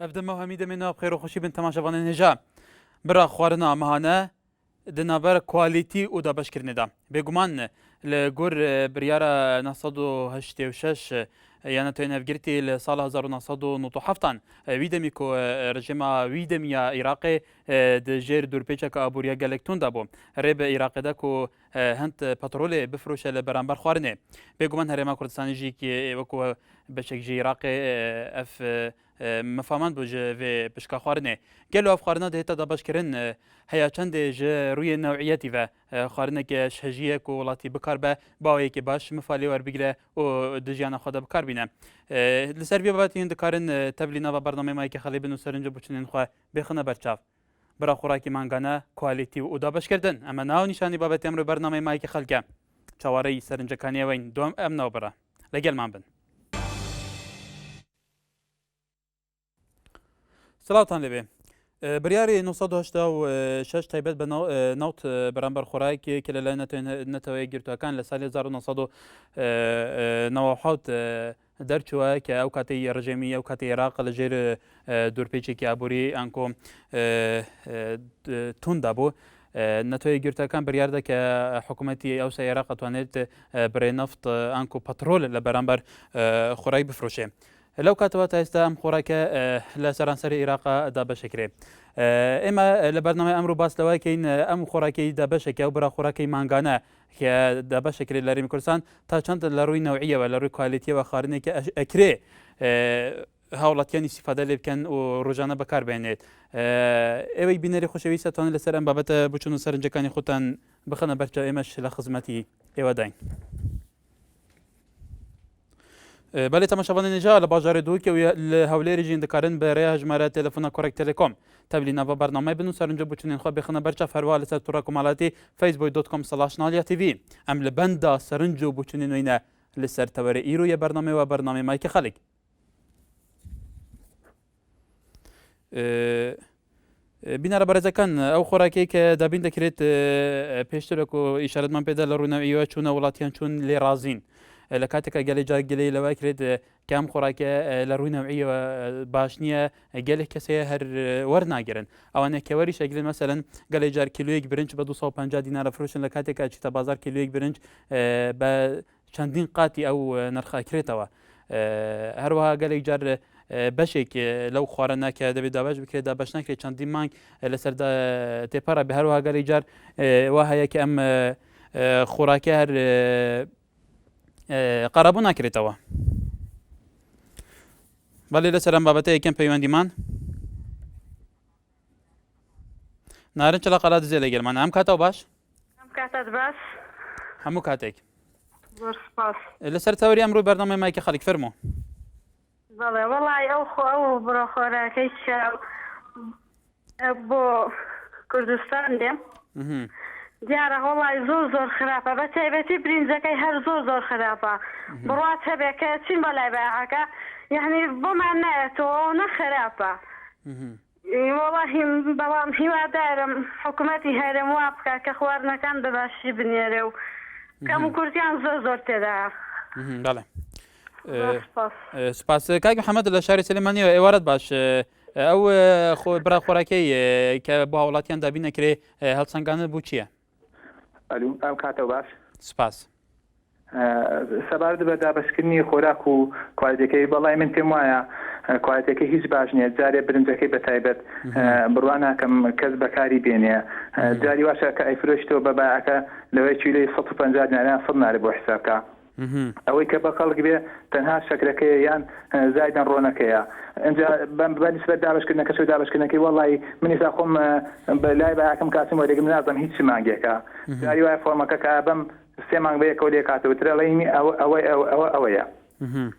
Ev dema hemî demê nav xêr û xweşî bin temaşevanên hêja. Bira xwarina mehane di navbera kualîtî û dabeşkirinê de. Bêguman li gor biryara 986 ya Neteweyên Hevgirtî li sala 1997 an wî demî ku rejîma wî demî ya Iraqê di jêr dûrpêçeke aboriya gelek tund de bû. Rê bi Iraqê de ku hind petrolê bifiroşe li beramber xwarinê. Bêguman Herêma Kurdistanê jî wekû beşek ji Iraqê ev mifamend bû ji vê pişka xwarinê. Gelo ev xwarina dihête dabeşkirin heya çendê ji rûyê new'iyetî ve xwarineke şhejî ye ku welatî bikar be bi awayekî baş mifa lê werbigire û di jiyana xwe de bikar bîne. Li ser vî babetî hûn dikarin tevlî nava bernameyê me yekê xelê bin û serinc û boçûnên xwe bêxine ber çav. Bira xurakî mangane, kualîtî û dabeşkirdin. Eme naw nîşanî babetê emro bernameyê me yekê xelk e. Çawareyî serincekaniyê weyn dom em naw bira. Li gel man bin. Silavtan lê bê. Biryarê 986 taybet bi newt beramber xorayek ke li layê Neteweyê Girtûekan li salê 1997 derçûye ke ew katê rejêmî ew katê Iraq li jêr dorpêçekî aborî anko tund de bû. Neteweyê Girtûekan biryar da ke hikûmetî ewsa Iraq twanêt birê neft anko petrol li beramber xorayek bifiroşê. Lew katiba ta êsta em xorake li seranserê Îraqa da beşekirê. Ême li bernameyê emro bas lewa keyn em xorakeyî da beşeke û bira xorakeyî mangane ke da beşekirê li Herêmê Kurdistan ta çend li rûyî new'iyê we li rûyî kualîtiyê we xwarinê ke ekirê hawlatiyan îstîfade lê bikin û rojane bekar bênêt. Êwey bînerê xweşewîst e li ser em babete biçûn û serincekanî xwe ten bixine ber çav êmeş li xizmetî êwe dayîn. Belê temaşevanên nêja li bajarê Duhokê û li Hewlêrê jî dikarin bi rêya hejmara telefona Korek Telekom tevlî nava bernameyê bin û serinca boçûnên xwe bêxine ber çav herwiha li ser tora komelayetî facebook.com slash nalya TV. Em li benda serinc û boçûnên wê ne li ser tewerê îro yê bernameyê we bernameyê Mayke Xelik. Bînera berêzekan ew xorakê ke dabîn dekirêt pêştir wekû îşaretman pê de li rûne îwe çûne welatiyan çûn lê razîn. Li kateka gelê car gelê lewe kirêt ke em xorake li rûne îwe baş niye gelê kesê her wernagirin. Ewane ke werî şeklin meselen gelê car kîloyek birinc be 250 dînara firoşin li kateka çîta bazar kîloyek birinc be Çendîn qatî ew nirxa kirêtewe. Herwiha gelek car beşêk lew xwarina ke debê dabeş bikirê dabeş nekirê çendîn mang li ser têpera bê. Herwiha gelek car wa heye ke em xorake her qerebû nakirêtewe. Belê li ser em babetê yekem peywendî man. Narin çila qala dizê lê gelman. Em kata baş? Em katat baş. Hemû katek. Zor spas. Li ser teorî em rû bernameyê me yekê xelik fermo. Belê welay ew xwe ew bira xorakey ke بۆ کوردستان دێ دیارە وەڵای زۆر زۆر خراپە بە تایبەتی برینجەکەی هەر زۆر زۆر خراپە بڕوات هەبێ کە چین بە لای بایعەکە یعنی بۆمان نایەتەوە نە خراپە وەڵاهی بەڵام هیوادارم حکومەتی هەرێم وا بکا کە خواردنەکان بە باشی بنێرێ و کەم و کورتیان زۆر زۆر تێدایە. بەڵێ سپاس سپاس کاک محەممەد لە شاری سلێمانیەوە ئێوارەت باش ئەو برا خۆراکەی کە بۆ هاوڵاتیان دابین نەکرێ هەڵسەنگاندن بۆ چییە؟ ئەلو ئەم کاتەو باش. سپاس. سەبارەت بە دابەشکردنی خۆراک و کوالێتیەکەی بەڵای من پێم وایە کوالێتیەکەی هیچ باش نییە جارێ برنجەکەی بە تایبەت بڕوا ناکەم کەس بەکاری بێنێ جاری واشە کە ئەیفرۆشتەوە بە بایعەکە لەوەی کیلۆی 150 دینار یان 100 دیناری بۆ حساب کا ئەوەی کە بە کەڵک بێ تەنها شەکرەکەیە یان زایدەن ڕۆنەکەیە ئینجا بە نیسبەت دابەشکردنەکەش و دابەشکردنەکەی وەڵی من ئێستا خۆم بە لای بایەکەم کاسم وەرێگم نازم هیچ مانگێکە جاری وایە فۆرمەکە کە بەم سێ مانگ بەیەکەوە لێ کاتەوە ترە ڵێنی ئەوە ئەوە ئەوە ئەوەیە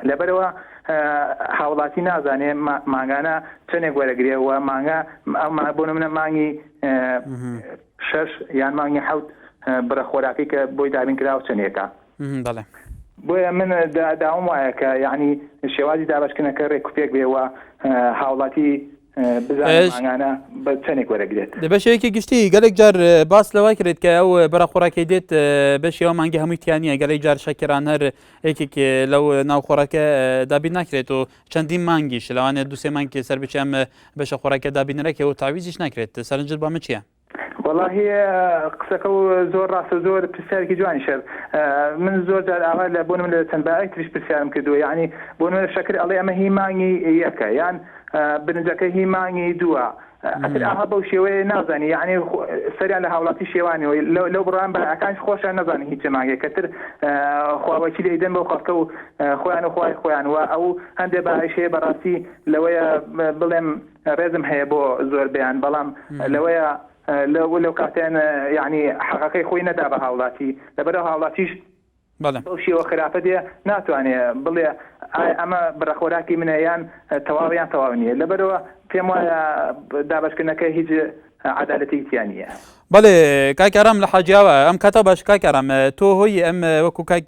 لەبەرەوە هاوڵاتی نازانێ مانگانە چەندێک وەرەگرێ و مانگە بۆ منە مانگی شەش یان مانگی حەوت بڕە خۆراکەی کە بۆی دابین کراوە چەندێکە بەڵێ. بۆیە من داوام وایە کە یعنی شێوازی دابەشکردنەکە ڕێک و پێک بێ و هاوڵاتی. بزانێ مانگانە بە چەندێک وەرەگرێت. دە بە شێوەیەکی گشتی گەلێک جار باس لەوە کرێت کە ئەو بەرە خۆراکەی دێت بەشی ئەو مانگی هەمووی تیا نییە گەلێک جار شەکران هەر یەکێک لەو ناو خۆراکە دابین ناکرێت و چەندین مانگیش لەوانەیە دوو سێ مانگ سەر بچێ ئەم بەشە خۆراکە دابین نەکرێت و تاویزیش ناکرێت سەرنجت بۆ ئەمە چییە؟ وەڵاهی قسەکە و زۆر ڕاستە زۆر پرسیارێکی جوانیشە من زۆر جار ئاوا لە بۆ نمونە لە چەند بایەک تریش پرسیارم کردووە یەعنی بۆ نمونە شەکر ئەڵێ ئەمە هی مانگی یەکە یان برنجەکە هی مانگی دووە ئەتر ئاها بەو شێوەیە نازانی یەعنی سەریان لە هاوڵاتی شێوانیەوە لەو بڕوایەم بایەکانیش خۆشیان نەزانن هی چ مانگێکە تر خوا وەکیل ئەیدەن بەو خەڵکە و خۆیان و خوای خۆیان و ئەو هەندێ بایش هەیە بەڕاستی لەوەیە بڵێم ڕێزم هەیە بۆ زۆربەیان بەڵام لەوەیە لەو لەو کاتیان یعنی حەقەکەی خۆی نەدا بە هاوڵاتی لەبەرئەو هاوڵاتیش بەو شێوە خراپە دێ ناتوانێ بڵێ ئایا ئەمە بڕە خۆراکی منە یان تەواو یان تەواو نییە لەبەرەوە پێم وایە دابەشکردنەکە هیچ عەدالەتێکی تیا نییە. بەڵێ کاک ئارام لە حاجیاوە ئەم کاتە باش کاک ئارام تۆ هۆی ئەم وەکو کاک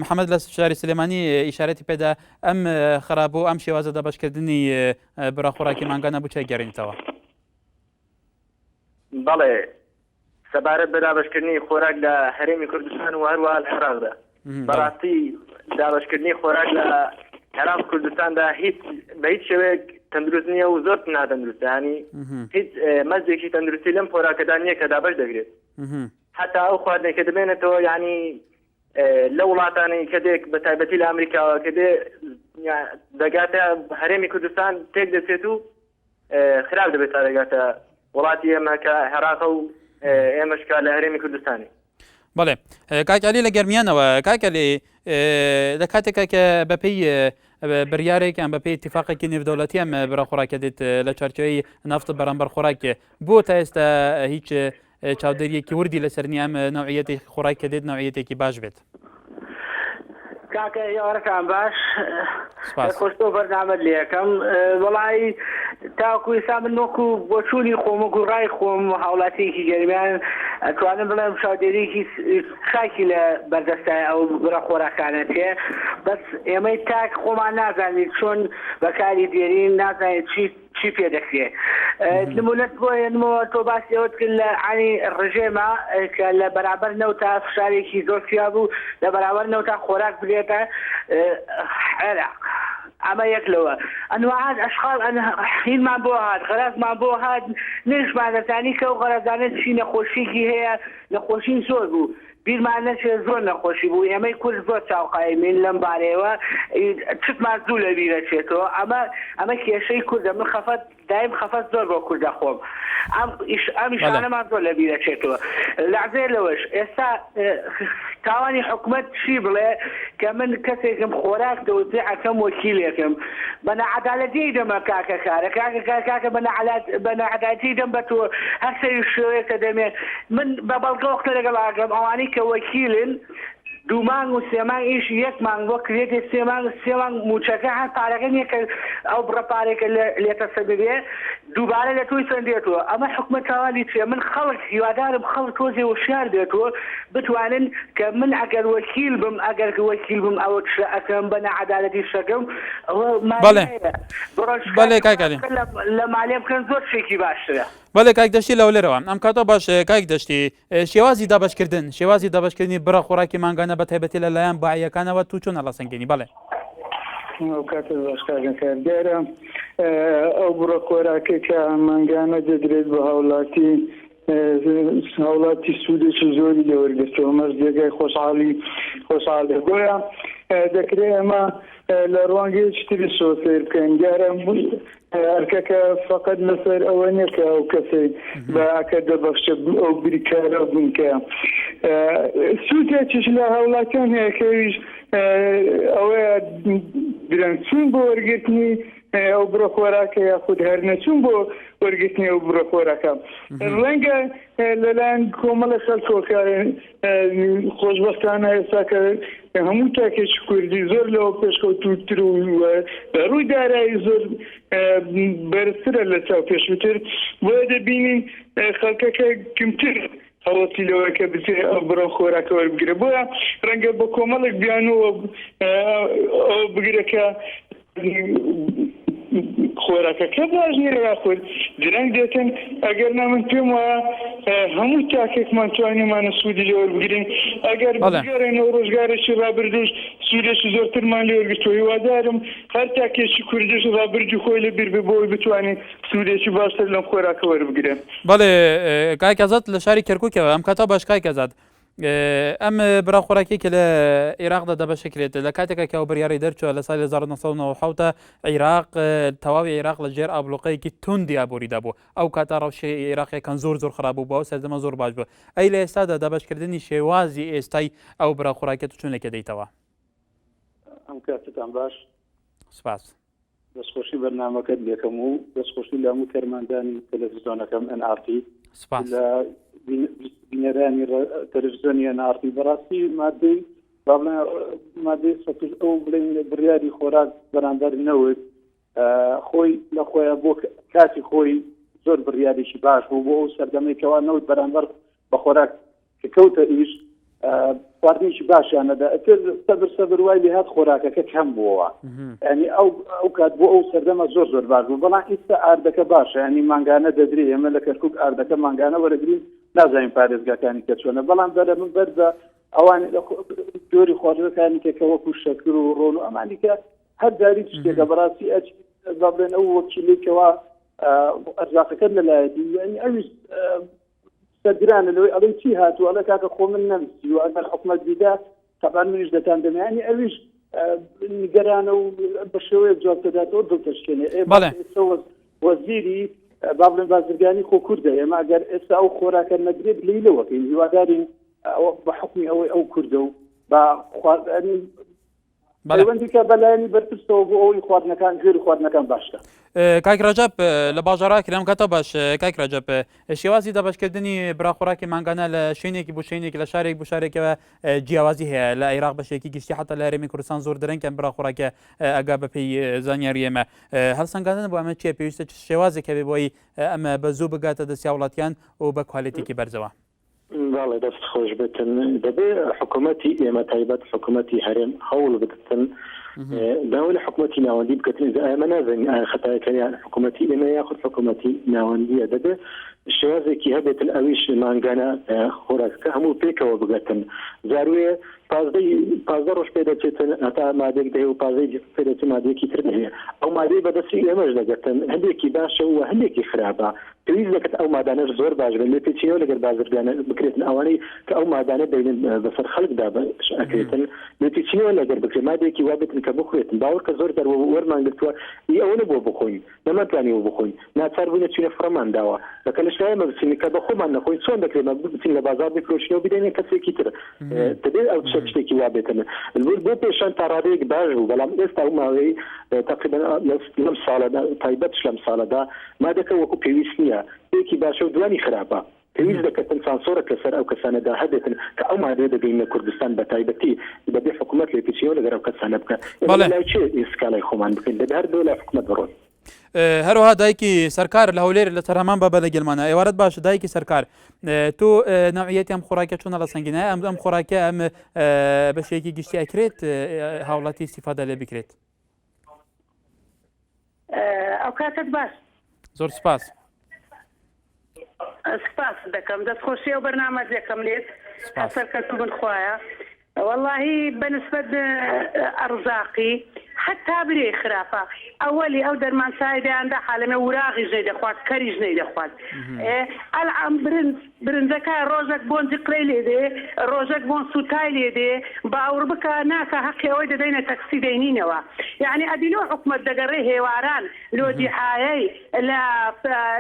محەممەد لە شاری سلێمانی ئیشارەتی پێدا ئەم خراپ و ئەم شێوازە دابەشکردنی بڕە خۆراکی مانگانە بۆ چ گەرێنیتەوە؟ بەڵێ سەبارەت بە دابەشکردنی خۆراک لە هەرێمی کوردستان و هەروەها لە عێراقدا بەڕاستی دابەشکردنی خۆراک لە عێراق کوردستاندا هیچ بە هیچ شێوەیەک تەندروست نییە و زۆر ناتەندروستە ینی هیچ مەرجێکی تەندروستی لەم خۆراکەدا نییە کە دابەش دەکرێت حتا ئەو خواردنێک کە دەمێنێتەوە ینی لە وڵاتانی کە دێک بە تایبەتی لە ئەمریکاوە کە دێ دەگاتە هەرێمی کوردستان تێک دەچێت و خراپ دەبێت تا دەگاتە وڵاتی ئێمە کە عێراقە و ئێمەش کە لە هەرێمی کوردستانی. بەڵێ کاک عەلی لە گەرمیانەوە کاک عەلی لە کاتێکا کە بەپێی بڕیارێک یان بەپێی اتفاقێکی نێودەوڵەتی ئەم بڕە خۆراکە دێت لە چوارچێوەی نەفت بەرامبەر خۆراکێ بۆ تا ئێستا هیچ چاودێریەکی وردی لەسەر نییە ئەم نەوعیەتی خۆراک کە دێت نەوعیەتێکی باش بێت. کاکە ئێوارەتان باش خۆشتۆ بەرنامەت لەکەم وەڵی تاکو ئێستا من وەکو بۆچوونی خۆم وەکو ڕای خۆم هاوڵاتیەکی گەرمیان ئەتوانم بڵێم چاودێریکی چاکی لە بەردەستای ئەو بڕە خۆراکانە تێ بەس ئێمەی تاک خۆمان نازانین چۆن بەکاری دێرین نازانین چی چی پێ دەکرێ نمونەت بۆ هێنمەوە تۆ باسی ئەوەت کرد لە عانی ڕژێمە کە لە بەرامبەر نەوتا فشارێکی زۆر کرا بوو لە بەرامبەر نەوتا خۆراک بدرێتە عێراق ئەمە یەک لەوە ئەنواعات ئەشقال هینمان بۆ هات غەرازمان بۆ هات نەیشمان دەزانی کە ئەو غەرازانە چی نەخۆشیکی هەیە نەخۆشی زۆر بوو بیرمان نەچێت زۆر نەخۆشی بوو ئێمەی کورد زۆر چاوقایمین لەم بارەیەوە چتمان زوو لە بیرەچێتەوە ئەمە ئەمە کێشەی کوردە من خەفەت دایم خەفەت زۆر بۆ کورد دەخۆم ئەم ئیش ئەم ئیشانەمان زۆر لە بیرەچێتەوە لەعزێ لەوەش ئێستا تاوانی حکومەت چی بڵێ کە من کەسێکم خۆراک تەوزیع ئەکەم وەکیلێکم بە ناعەدالەتی دەمە کاکە کارە کاکە کار کاکە بە ناعەلات بە ناعەدالەتی دەم بە تۆ هەر سەری شێوەیەکە دەمێ من بە بەڵگەوە قسە لەگەڵ ئەکەم ئەوانەی کە وەکیلن دوو مانگ و سێ مانگ ئیش یەک مانگ بۆ کرێتێ سێ مانگ سێ مانگ مووچەکە هەر پارەکە نییە کە ئەو بڕە پارەی کە لێتە سەندبێ دووبارە لە تۆی سەندێتەوە ئەمە حکومەت تاوانی چیە من خەڵک هیوادارم خەڵک تۆزێ وشیار بێتەوە بتوانن کە من ئەگەر وەکیل بم ئەگەر وەکیل بم ئەوە شە ئەکەم بە ناعەدالەتی شەکەم ئەوە بەڵێ مانایە بڕۆن بەڵێ شکاتی کاک خۆیان عەلی. بکەن لە لە مالێ بکەن زۆر شتێکی باشترە. بەڵێ کاک دەشتی لە هەولێرەوە ئەم کاتە باش کاک دەشتی شێوازی دابەشکردن شێوازی دابەشکردنی بڕە خۆراکی مانگانە بە تایبەتی لە لایەن باییەکانەوە تو چۆن هەڵەسەنگێنی بەڵێ. ئەو کاتەت باش کاک نەکار دیارە ئەو بڕە خۆراکەی کە مانگانە دەدرێت بە هاوڵاتی هاوڵاتی سوودێکی زۆری لێ وەرگرتووە ئەمەش جێگای خۆشحاڵی خۆشحاڵیە بۆیە دەکرێت ئێمە لە ڕوانگەیەکی تریشەوە سەیر بکەین دیارە ئەرکەکە فقط لەسەر ئەوە نییە کە ئەو کەسەی بە ئەکە دەبەخشێت ئەو بریکارە بنکە سوودێکیش لە هاوڵاتیان هەیە کە ئەویش ئەوەیە درەنگ چوون بۆ وەرگرتنی ئەو بڕە خۆراکە یاخود هەر نەچوون بۆ وەرگرتنی ئەو بڕە خۆراکە ڕەنگە لەلایەن کۆمەڵە خەڵکەوە کە خۆشبەختانە ئێستا کە هەموو تاکێکی کوردی زۆر لەوە پێشکەوتووتر و لە ڕووی دارایی زۆر بەرزترە لە چاو پێشووتر بۆیە دەبینین خەڵکەکە کمتر هەوەسی لەوەیە کە بچێ ئەو بڕە خۆراکە وەربگرێ بۆیە ڕەنگە بە کۆمەڵێک بیانووەوە ئەوە بگرێ کە. خۆراکەکە باش نییە یاخود درەنگ دێتن، ئەگەرنا من پێم وایە هەموو تاکێکمان توانیومانە سوودی لێ وەربگرین، ئەگەر بگەڕێینەوە ڕۆژگارێکی ڕابردووش سوودێکی زۆرترمان لێ وەرگرتووە، هیوادارم هەر تاکێکی کوردیش ڕابردووی خۆی لە بیر بێ بۆ ئەوەی بتوانێ سوودێکی باشتر لەم خۆراکە وەربگرێ. بەڵێ کاک ئازاد لە شاری کەرکوکەوە ئەم کاتە باش کاک ئازاد ئەم برا خۆراکی کە لە عێراقدا دەبەشکرێت لە کاتێکا کە ئەو بڕیاری دەرچوە لە ساڵی 1997 عێراق تەواوی عێراق لە ژێر ئابلوقەیەکی توندی ئابووریدا بوو ئەو کاتە ڕەوشی عێراقیەکان زۆر زۆر خراپ بوو بۆ ئەو سەردەمە زۆر باش بوو ئەی لە ئێستادا دابەشکردنی شێوازی ئێستای ئەو برا خۆراکیە تو چۆن لێکە دەیتەوە؟ ئەم کاتتان باش. سپاس. دەستخۆشی بەرنامەکەت لێکەم و دەستخۆشی لە هەموو کەرماندانی تەلەڤزیۆنەکەم NRT سپاس. لە بینەرانی تەلەڤزیۆنی NRT بەڕاستی مادەی با بڵێن مادەی سەد ئەو بڵێن بڕیاری خۆراک بەرامبەر نەوت خۆی لە خۆیان بۆ کاتی خۆی زۆر بڕیارێکی باش بوو بۆ ئەو سەردەمەی کەوا نەوت بەرامبەر بە خۆراک کە کەوتە ئیش خواردنێکی باشیان نەدا ئەتر سەبر سەبر وای لێ هات خۆراکەکە کەم بووەوە ینی ئەو ئەو کات بۆ ئەو سەردەمە زۆر زۆر باش بوو بەڵام ئیستا ئاردەکە باشە ینی مانگانە دەدرێ ئێمە لە کەرکک ئاردەکە مانگانە وەرەگرین نازانین پارێزگاکانی کە چۆنە بەڵام بەرە من بەر بە ئەوان جۆری خواردنەکانی کە کە وەکو شەکر و ڕۆن و ئەمانی کە هەر جاری شتێکە بەڕاستی ئەچ با بڵێن ئەو وەکیلەی کەوا ئەرزاقەکەت لەلایەتی یعنی ئەویش سەرگرانە لەوەی ئەڵێی چی هاتووە ئەڵێ کاکە خۆ من نەمسیوە ئەگەر حکومەت بیدا تەبان منیش دەتان دەمێ ینی ئەویش نیگەرانە و بە شێوەیەک جواب دەداتەوە دڵ دەشکێنێ ئێ بەڵێ. ئێستا وەزیری با بڵێن بازرگانی خۆ کوردە ئێمە ئەگەر ئێستا ئەو خۆراکە نەدرێت لێی لەوەکەین هیوادارین بە حکمی ئەوەی ئەو کوردە و بە خواردنی پەیوەندی کە بە لایەنی بەرپرسەوە بۆ ئەوەی خواردنەکان جۆری خواردنەکان باشکە. کاک ڕەجەب لە باژارا کرام کاتە باش کاک ڕەجەب شێوازی دابەشکردنی براخۆراکی مانگانە لە شوێنێکی بۆ شوێنێک لە شارێک بۆ شارێکەوە جیاوازی هەیە لە عێراق بەشێکی گشتی حتا لە هەرێمی کوردستان زۆر درەنگیان براخۆراکە ئەگا بەپێی زانیاری ئێمە هەڵسەنگاندن بۆ ئەمە چیە پێویستە چ شێوازێک هەبێ بۆی ئەمە بە زوو بگاتە دەستی هاوڵاتیان و بە کوالێتێکی بەرزەوە. بەڵێ دەست خۆش بێتن دەبێ حکوومەتی ئێمە تایبەت حکوومەتی هەرێم هەوڵ بدتن داوا لە حکوومەتی ناوەندی بکەتن ئینجا ئێمە نازانین ئایا خەتایەکەیان حکوومەتی ئێمە یاخود حکوومەتی ناوەندیە دەبێ شێوازێکی هەبێتن ئەویش مانگانە خۆراکەکە هەموو پێکەوە بگەتن جاروێ پازدەی پازدە ڕۆژ پێ دەچێتن هەتا مادێک دەهێ و پازدەی پێ دەچێت مادەیەکی تر دەهێ ئەو مادەی بەدەستی ئێمەش دەگەتن هەندێکی باشە و هەندێکی خراپە پێویست دەکات ئەو مادانەش زۆر باش بن، لێپێچینەوە لەگەر بازرگانە بکرێتن، ئەوانەی کە ئەو مادانە دەینن بەسەر خەلکدا بەش ئەکرێتن، لێپێچینەوە لەگەر بکرێت، مادەیەکی وا بێتن کە بخورێتن، باوەڕکە زۆر جار وەرمان گرتووە ئی ئەوە نەبووە بخۆین، نەمانتوانیوە بخۆین، ناچار بووینە چووینە فڕەمان داوە، بە کەلش نایەمە بچین کە بە خۆمان نەخۆین چۆن دەکرێت مە بچین لە بازاڕ بیفرۆشینەوە بیدەینە کەسێکی تر، دەبێت ئەو شتە شتێکی وا بێتن. بۆ پێشان تا ڕادەیەک باش بوو، بەڵام ئێستا ئەو ماوەی تەقریبەن لەم ساڵەدا تایبەتش لەم ساڵەدا مادەکە وەکو پێویست نییە، یەکی باشە و دوانی خراپە. پێویست دەکەتن سانسۆرەک لەسەر ئەو کەسانەدا هەبێتن کە ئەو مادەیە دەگەیننە کوردستان بە تایبەتی دەبێ حکومەت لێپێچینەوە لەگەر ئەو کەسانە بکات. ئێمە بەڵێ. لە لای کێ سکاڵای خۆمان بکەین؟ دەبێ هەر بۆ لای حکومەت بڕۆین. هەروەها دایکی سەرکار لە هەولێر لەسەر هەمان بابە لەگەلمانە ئێوارەت باش دایکی سەرکار تۆ نەوعیەتی ئەم خۆراکە چۆنە لە سەنگینە ئەم ئەم خۆراکە ئەم بە شێوەیەکی گشتی ئەکرێت هاوڵاتی ئیستیفادە لێ بکرێت؟ ئەو کاتت باش. زۆر سپاس. سپاست دەکەم دەست خۆشی ئەو بەرنامەت دەکەم لێت هەر سەرکەوتوو بن خوایە وەڵاهی بەنسبەت ئەڕزاقی حەتا برێی خراپە ئەوەلی ئەو دەرمان چای دەیاندا حالەمێ وراغیش نەیدەخوارد کەریش نەیدەخوارد ئێ ئەلعام برنج برنجەکە ڕۆژەک بۆن جقرەی لێ دێ ڕۆژەک بۆن سوتای لێ دێ باوڕ بکە ناکا هەقی ئەوەی دەدەینە تەکسی دەینینەوە یەعنی ئەدی لۆ حکومەت دەگەڕێ هێواران لۆ دیعایەی لە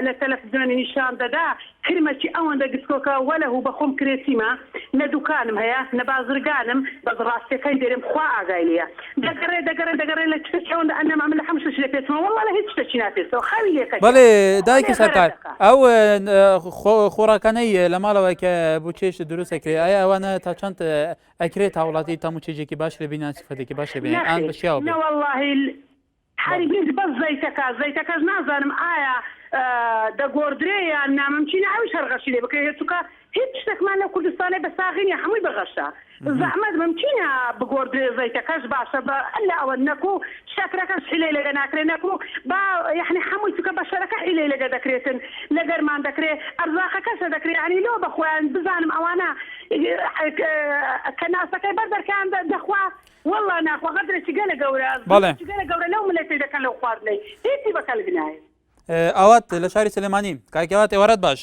لە تەلەفزیۆنی نیشان دەدا کرمەکی ئەوەندە گسکۆکە وەلەهو بەخۆم کرێچیمە نە دوکانم هەیە نە بازرگانم بەس ڕاستیەکەی دەرێم خوا ئاگای لێیە دەگەڕێ دەگەڕێ دەگەڕێ لە شتەکی ئەوەندە ئەنەم ئەمن لە هەموو شتەکی دەپێچمەوە وەڵا لە هیچ شتەکی ناپێچەوە خەوی لێ کەتیە بەڵێ دایکی لێ غەرەت سەرکار دەکا. ئەو خۆراکانەی لە ماڵەوە کە بۆ چێشت دروست ئەکرێ ئایا ئەوانە تا چەند ئەکرێت هاوڵاتی تام و چێژێکی باش لێ بینن سیفەتێکی باش لێ بینن ئان نەخێر بە شیاو بێ نەوەڵاهی هەرگیز بەس زەیتەکە زەیتەکەش نازانم ئایا دەگۆردرێ یان نا ممکینە ئەویش هەر غەشی لێ بکرێ چونکە. هیچ شتێکمان لەو کوردستانەی بە ساغی نیە هەمووی بە غەشە زەحمەت ممکینە بگۆردرێ زەیتەکەش باشە بە الا ئەوە نەکو شەکرەکەش حیلەی لەگە ناکرێ نەکو با یەعنی هەمووی چونکە بەشەرەکە حیلەی لەگە دەکرێتن لەگەرمان دەکرێ ئەرزاقەکەشە دەکرێ یەعنی لۆ بە خۆیان بزانم ئەوانە کەناسەکەی بەر دەرکەیان دەخوا واللە ناخوا غەدرێکی گەلە گەورە بەڵێ. زوڵمێکی گەلە گەورە لەو ملەتەی دەکەن لەو خواردنەی هیچی بە کەلک نایەت. ئاوات لە شاری سلێمانی کاک ئاوات ئێوارەت باش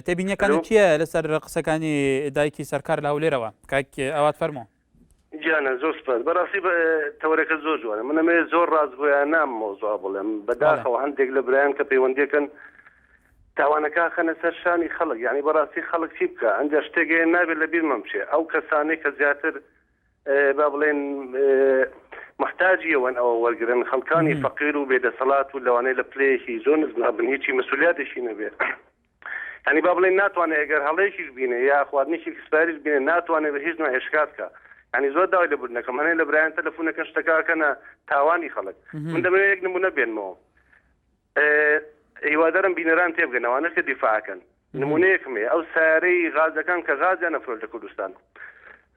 تێبینیەکانت چییە لەسەر قسەکانی دایکی سەرکار لە هەولێرەوە کاک ئاوات فەرموو. گیانە زۆر سپاس بەڕاستی تەوەرەکە زۆر جوانە من ئەمەوێت زۆر ڕاستگۆیانە ئەم مەوزوعە بڵێم بەداخەوە هەندێک لە برایان کە پەیوەندیەکەن تاوانەکە خەنە سەر شانی خەڵک یعنی بەڕاستی خەڵک چی بکە ئەنجا شتێک هەیە نابێت لە بیرمان بچێ ئەو کەسانەی کە زیاتر با بڵێن محتاجی ئەوەن ئەوە وەرگن خەڵکانی فەقیر و بێدەسەڵات و لەوانەیە لە پلەیەکی زۆر نزما بن هیچی مەسولیاتێکی نەبێ یانی با بڵێن ناتوانێت ئەگەر هەڵەیەکیش بینێ یا خواردنێکی ئیکسپایریش بینێ ناتوانێت بە هیچ نوع ئێشکات کە یانی زۆر داوای لێبوردنەکەم هەنێ لە برایان تەلەفونەکەن شتەکەکەنە تاوانی خەڵک من دەمەوێت یەک نمونە بێنمەوە هیوادارم بینەران تێبگەن ئەوانەش کە دیفاعەکەن نمونەیەکم هەیە ئەو سیارەی غازەکان کە غازیان ئەفرۆشت لە کوردستان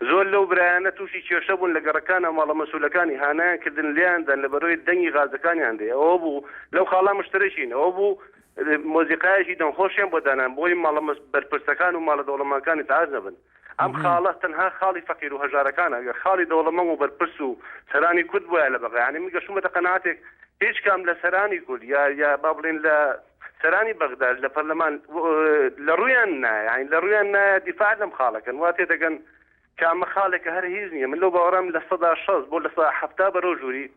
زۆر لەو برایانە تووشی کێشە بوون لە گەڕەکانە ماڵە مەسولەکانی هانایان کردن لێیان دان لە بەرەوەی دەنگی غازەکانیان دێ ئەوە بوو لەو خاڵا مشتەرەکین ئەوە بوو مۆزیقایەکی دەنگخۆشیان بۆ دانان بۆی ماڵە بەرپرسەکان و ماڵە دەوڵەمەندەکان ئیزعاج نەبن ئەم خاڵە تەنها خاڵی فەقیر و هەژارەکانە گەر خاڵی دەوڵەمەند و بەرپرس و سەرانی کورد بوایە لە بەغا یانی من گەشتومەتە قەناعەتێک هیچ کام لە سەرانی کورد یا یا با بڵێین لە سەرانی بەغداش لە پەرلەمان لە ڕوویان نایە یانی لە ڕوویان نایە دیفاع لەم خاڵەکەن وا تێدەگەن کە ئەمە خاڵێکە هەر هیچ نییە من لەو باوەڕام 60% بۆ 70% بەرەو ژووری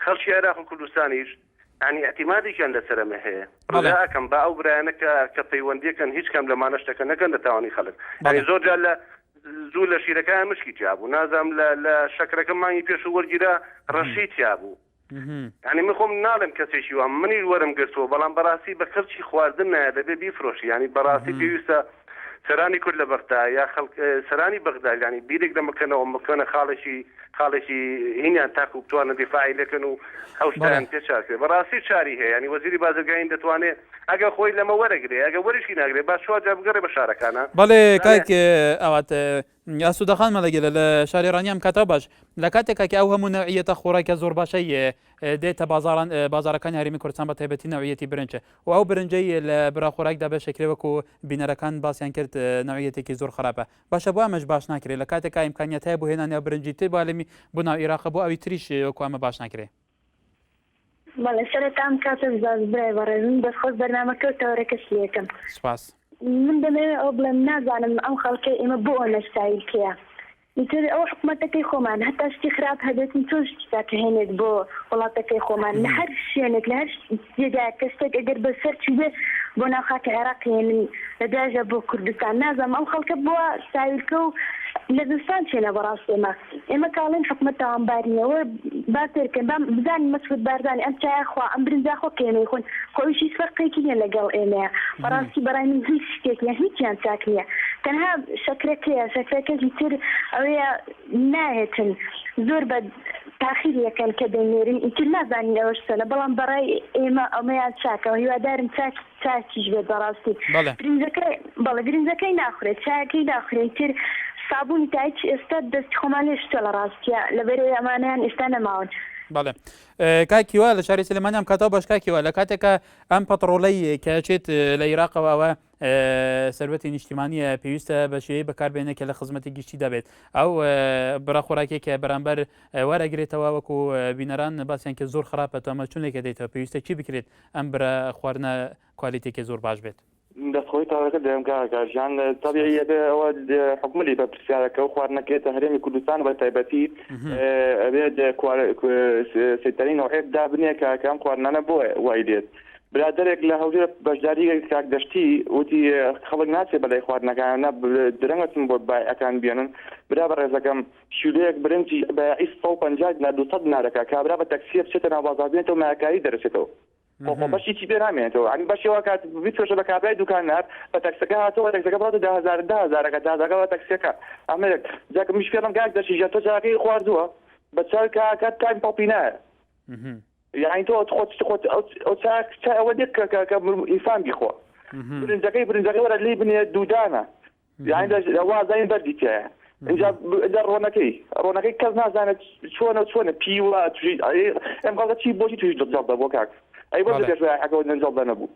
خەڵکی عێراق و کوردستانیش یانی ئیعتیمادێکیان لەسەر ئەمە هەیە. ڕجا ئەکەم با ئەو برایانە کە کە پەیوەندیەکەن هیچ کام لەمانە شتەکە نەکەن لە تاوانی خەڵک. یانی زۆر جار لە زوو لە شیرەکەیان مشکی تیا بوو نازانم لە لە شەکرەکە مانگی پێشوو وەرگیرا ڕەشی تیا بوو. یانی من خۆم ناڵێم کەسێکی وام منیش وەرم گرتووە بەڵام بەڕاستی بە کەڵکی خواردن نایە دەبێ بیفرۆشی یانی بەڕاستی پێویستە سەرانی کورد لە بەغدا یا خەڵک سەرانی بەغدا یانی بیرێک لەمە بکەنەوە بکەنە خاڵێکی خاڵێکی هینیان تاکو بتوانن دیفاعی لێکەن و ئەو شتیان پێ چاکرێ بەڕاستی چاری هەیە ینی وەزیری بازرگانی دەتوانێ ئەگەر خۆی لەمە وەرەگرێ ئەگە وەریشی ناگرێ با چوار جار بگەڕێ بە شارەکانە بەڵێ کاک ئاوات ئاسوودە خان مەلەگەلە لە شاری ڕانیام کاتەوە باش لە کاتێکا کە ئەو هەموو نەوعیەتە خۆراکە زۆر باشەی دێتە بازاڕان بازارەکانی هەرێمی کوردستان بە تایبەتی نەوعیەتی برنج و ئەو برنجەی لە برا خۆراکدا بەشەکرێ وەکو بینەرەکان باسیان کرد نەوعیەتێکی زۆر خراپە باشە بۆ ئەمەش باش ناکرێت لە کاتێکا ئیمکانیەت هەیە بۆ هێنانی ئەو برنجی تر بالمی بۆ ناو ئیراقە بۆ ئەوی تریش وەکو ئەمە باش ناکرێ. بەڵێ سەرەتا ئەم کاتەت باش برای بەڕێزم دەست خۆش بەرنامەکە و تەوەرەکەش لێکەم. سوپاس. من دەمەوێ ئەوە بڵێم نازانم ئەم خەڵکەی ئێمە بۆ ئەوەنە سایلکەیە ئیتر ئەوە حکومەتەکەی خۆمان هەتا شتی خراپ هەبێتن چۆن شتی چاک هێنێت بۆ وڵاتەکەی خۆمان لە هەر شوێنێک لە هەر جێگایەک کە شتێک ئەگەر بەسەر چووبێ بۆ ناو خاکی عێراق هێنن لە دوایشا بۆ کوردستان نازانم ئەم خەڵکە بۆ ساویلکە و لە زستان چێنە بەڕاست ئێمە ئێمە کاڵێن حکومەت تاوانبار نیە وە با سەیرکەن با بزانین مەسعود بارزانی ئەم چایە خوا ئەم برنجا خۆ کە ئێمەی خۆین خۆ ئەویش هیچ فەرقێکی نیە لەگەڵ ئێمەیا بەڕاستی بەڕای من هیچ شتێک نیە هیچیان چاک نیە تەنها شەکرەکەیە شەکرەکەش ئیتر ئەوەیە نایەتن زۆر بە تاخیر یەکەن کە دەینێرن ئیتر نازانین ئەوەش چۆنە بەڵام بەڕای ئێمە ئەمەیان چاکە هیوادارم چاک چاکیش بێت بەڕاستی بەڵێ. برنجەکە بەڵێ برنجەکەی ناخورێت چایەکەی ناخورێ ئیتر سابونی تایچ ئێستا دەستی خۆمان لێ شتوە لە ڕاستیا لەبەرئەوەی ئەمانەیان ئێستا نەماون. بەڵێ کاک هیوا لە شاری سلێمانی ئەم کاتەوە باش کاک هیوا لە کاتێکا ئەم پەتڕۆڵەی کە ئەچێت لە ئیراقەوە ئەوە سەروەتی نیشتیمانیە پێویستە بە شێوەی بەکاربێنێ کە لە خزمەتی گشتیدا بێت ئەو بڕە خۆراکێک کە بەرامبەر وەرەگرێتەوە وەکو بینەران باسیان کە زۆر خراپە تۆ ئەمە چون لێکە دەیتەوە پێویستە چی بکرێت ئەم برە خواردنە کوالیتێکی زۆر باش بێت. دەستخۆی تاوەکە دەم کاکە ژیان تەبیعی ئەبێ ئەوە حکومە لێی بەرپرسیارە کە ئەو خواردنە کە یەتە هەرێمی کوردستان بە تایبەتی ئەبێ سەیتەرەی نەوعێک دابنێ کە کە ئەم خواردنانە بۆ وای دێت برادەرێک لە هەولێر بەشداری کاک دەشتی وتی خەڵک ناچێ بەلای خواردنەکان نا درەنگەچن بۆ بایەکان بێنن برا بەڕێزەکەم کیلۆیەک برنجی بایەعی 150 دینار 200 دینارەکە کابرا بە تەکسیە بچێتە ناو بازاڕ بێنێتەوە مایەکاری دەرەچێتەوە خۆ خۆ بەشی چی پێ نامێنێتەوە یانی بەشی وا کات بیفرۆشە بە کابرای دوکاندار بە تەکسەکە هاتەوە تەکسەکە بڕاتە دە هەزار دە هەزارەکە دە هەزارەکە بە تەکسیەکە ئەمە یەک جا کە منیش پێ دەڵێم کاک دەرچی ژیان تۆ چاکەی خواردووە بە چاوی کاکە تامی پەڵپی نایە یانی تۆ خۆت خۆت ئەو چا چای ئەوە نیە کە کە کە ئینسان بیخوا. برنجەکەی برنجەکەی وەرە لێی بنێ دوودانە یانی لە وازانین بەردی تایە اینجا لە ڕۆنەکەی ڕۆنەکەی کەس نازانێت چۆنە چۆنە پیوە توژی ئەم خەڵکە چی بۆچی توش جەڵدە بۆ کاک ئەی بۆ پێش بایعەکەەوە جەڵدە نەبوو